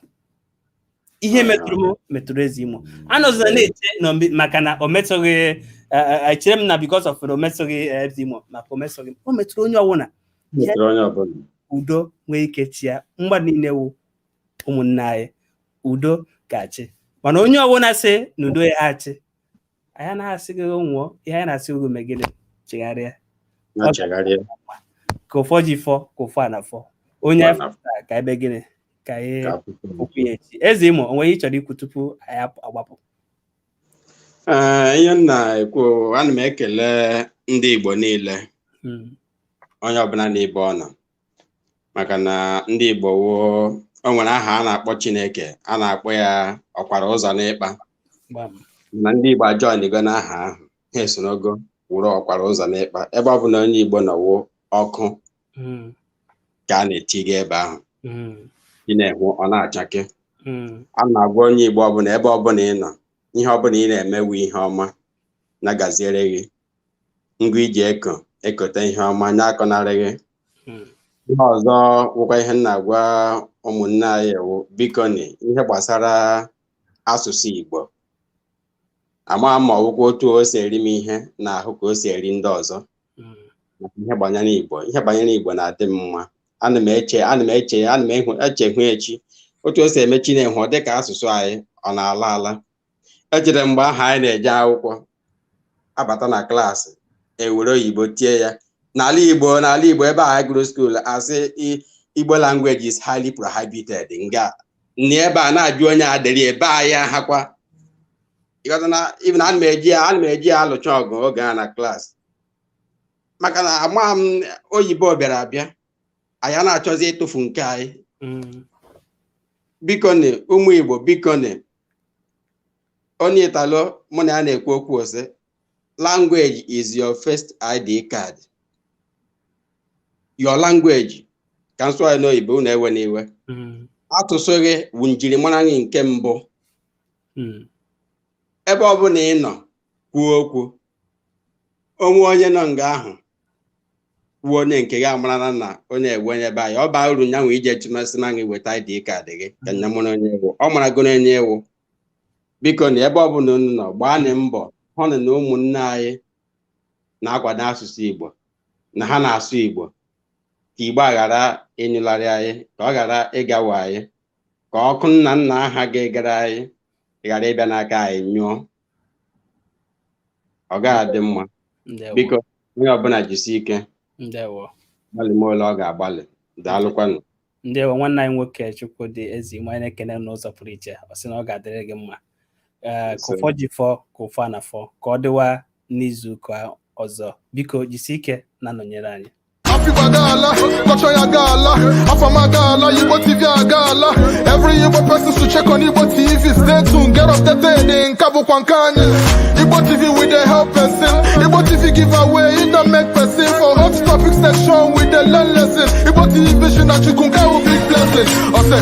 ihe metụrụ m metụrụ eze Imo. Anọzila na-eche na maka na o metụghị, echere m na because of na o metụghị eze Imo, maka o metụghị m, o metụrụ onye ọbụla. Metụrụ onye ọbụla. Udo nwee ike chịa mmadụ niile wụ ụmụnne anyị, udo ga-achị. Mana onye ọbụla sị na udo ya achị, anyị anaghị asị gị nwụọ. Ihe anyị na-asị gị, megide, chegharịa. Na chegharịa. Ka ụfọ ji fọ, ka ụfọ a na fọ onye ka ebe gịnị ka anyị okwu ya echi. Eze Imo, onwe ihe ị chọrọ ikwu tupu anyị agbapụ? Ee, ihe m na-ekwu, ana m ekele ndị Igbo niile, onye ọbụla n'ebe ọ nọ, maka na ndị Igbo woo o nwere aha a na-akpọ Chineke, a na-akpọ ya ọkwara ụzọ n'ịkpa. Na ndị Igbo ajọnigo n'aha ahụ, ha esorogo wụrụ ọkwara ụzọ n'ịkpa. Ebe ọ bụla onye Igbo nọwo, ọkụ ka a na-etiga ebe ahụ. Ị na-ehụ ọ na-achake. A na-agwa onye Igbo ọbụla, ebe ọbụla ị nọ, ihe ọbụla ị na-emewu, ihe ọma na-agaziere gị. Ngwa, iji eko ekote ihe ọma nye akọnarị gị. Ihe ọzọ wụkwa ihe m na-agwa ụmụnne anyị ewu, biko ni, ihe gbasara asụsụ Igbo, ama ma ọwụkwa otu o si eri m ihe na-ahụ ka o si eri ndị ọzọ. Maka ihe banyere Igbo na-adị m mma. Ana m eche, ana m eche, ana m ehu eche hụ echi otu o si eme Chinehụ, ọ dịka asụsụ anyị ọ na-ala ala. Echere mgbe ahụ anyị na-eje akwụkwọ, abata na klaasị, ewere oyibo tie ya n'ala Igbo. N'ala Igbo ebe a anyị gụrụ school, asị Igbo language is highly prohibited. Nga na ebe a na-ajụ onye adịrị ebe anyị ahakwa. Ịghọta na even ana m eji ya alụcha ọgụ oge a na klaasị, maka na ama m oyibo bịara abịa, anyị a na-achọzi ịtụfu nke anyị. Biko ni, ụmụ Igbo, biko ni. Onye Italo mụ na ya na-ekwu okwu ose, "Language is your first ID card." Your language, ka m sụọ ya n'oyibo, unu ewe n'iwe, asụsụ gị bụ njirimara gị nke mbụ. Ebe ọ bụla ị nọ kwuo okwu, onwe onye nọ nga ahụ kwuo, onye nke gị amarala na onye ewe onye be anyị. Ọ baa uru nyanwụ ije chụmasị na gị weta ID card gị ka nya mara onye ewu, ọ maragoro onye ewu. Biko na ebe ọbụla unu nọ, gbaanị mbọ hụ na ụmụnne anyị na-akwado asụsụ Igbo, na ha na-asụ Igbo, ka Igbo a ghara ịnyụlarị anyị, ka ọ ghara ịgawe anyị, ka ọkụ nna nna aha gị gara anyị ghara ịbịa n'aka anyị nyụọ. Ọ gaghị adị mma. Ndewo. Biko, onye ọbụla jisie ike. Ndewo. Gbalị m ole ọ ga-agbalị. Daalụkwanụ. Ndewo, nwanne anyị nwoke Chukwudị Eze Imo. Anyị na-ekene n'ụzọ pụrụ iche. Ọ sị na ọ ga-adịrị gị mma. Ee, ka ụfọ ji fọ, ka ụfọ a na fọ, ka ọ dịwa n'izu ụka ọzọ. Biko jisie ike na-anọnyere anyị. Afikpo agaala, culture ya agaala, Afam agaala, Igbo TV agaala. Every Igbo person should check on Igbo TV. Stay tuned, get updated, nke a bụkwa nke anyị. Igbo TV, we dey help person. Igbo TV give away, it don't make person. For hot topic section, we dey learn lesson. Igbo TV, na Chukwu nke bụ big blessing. Ọsẹ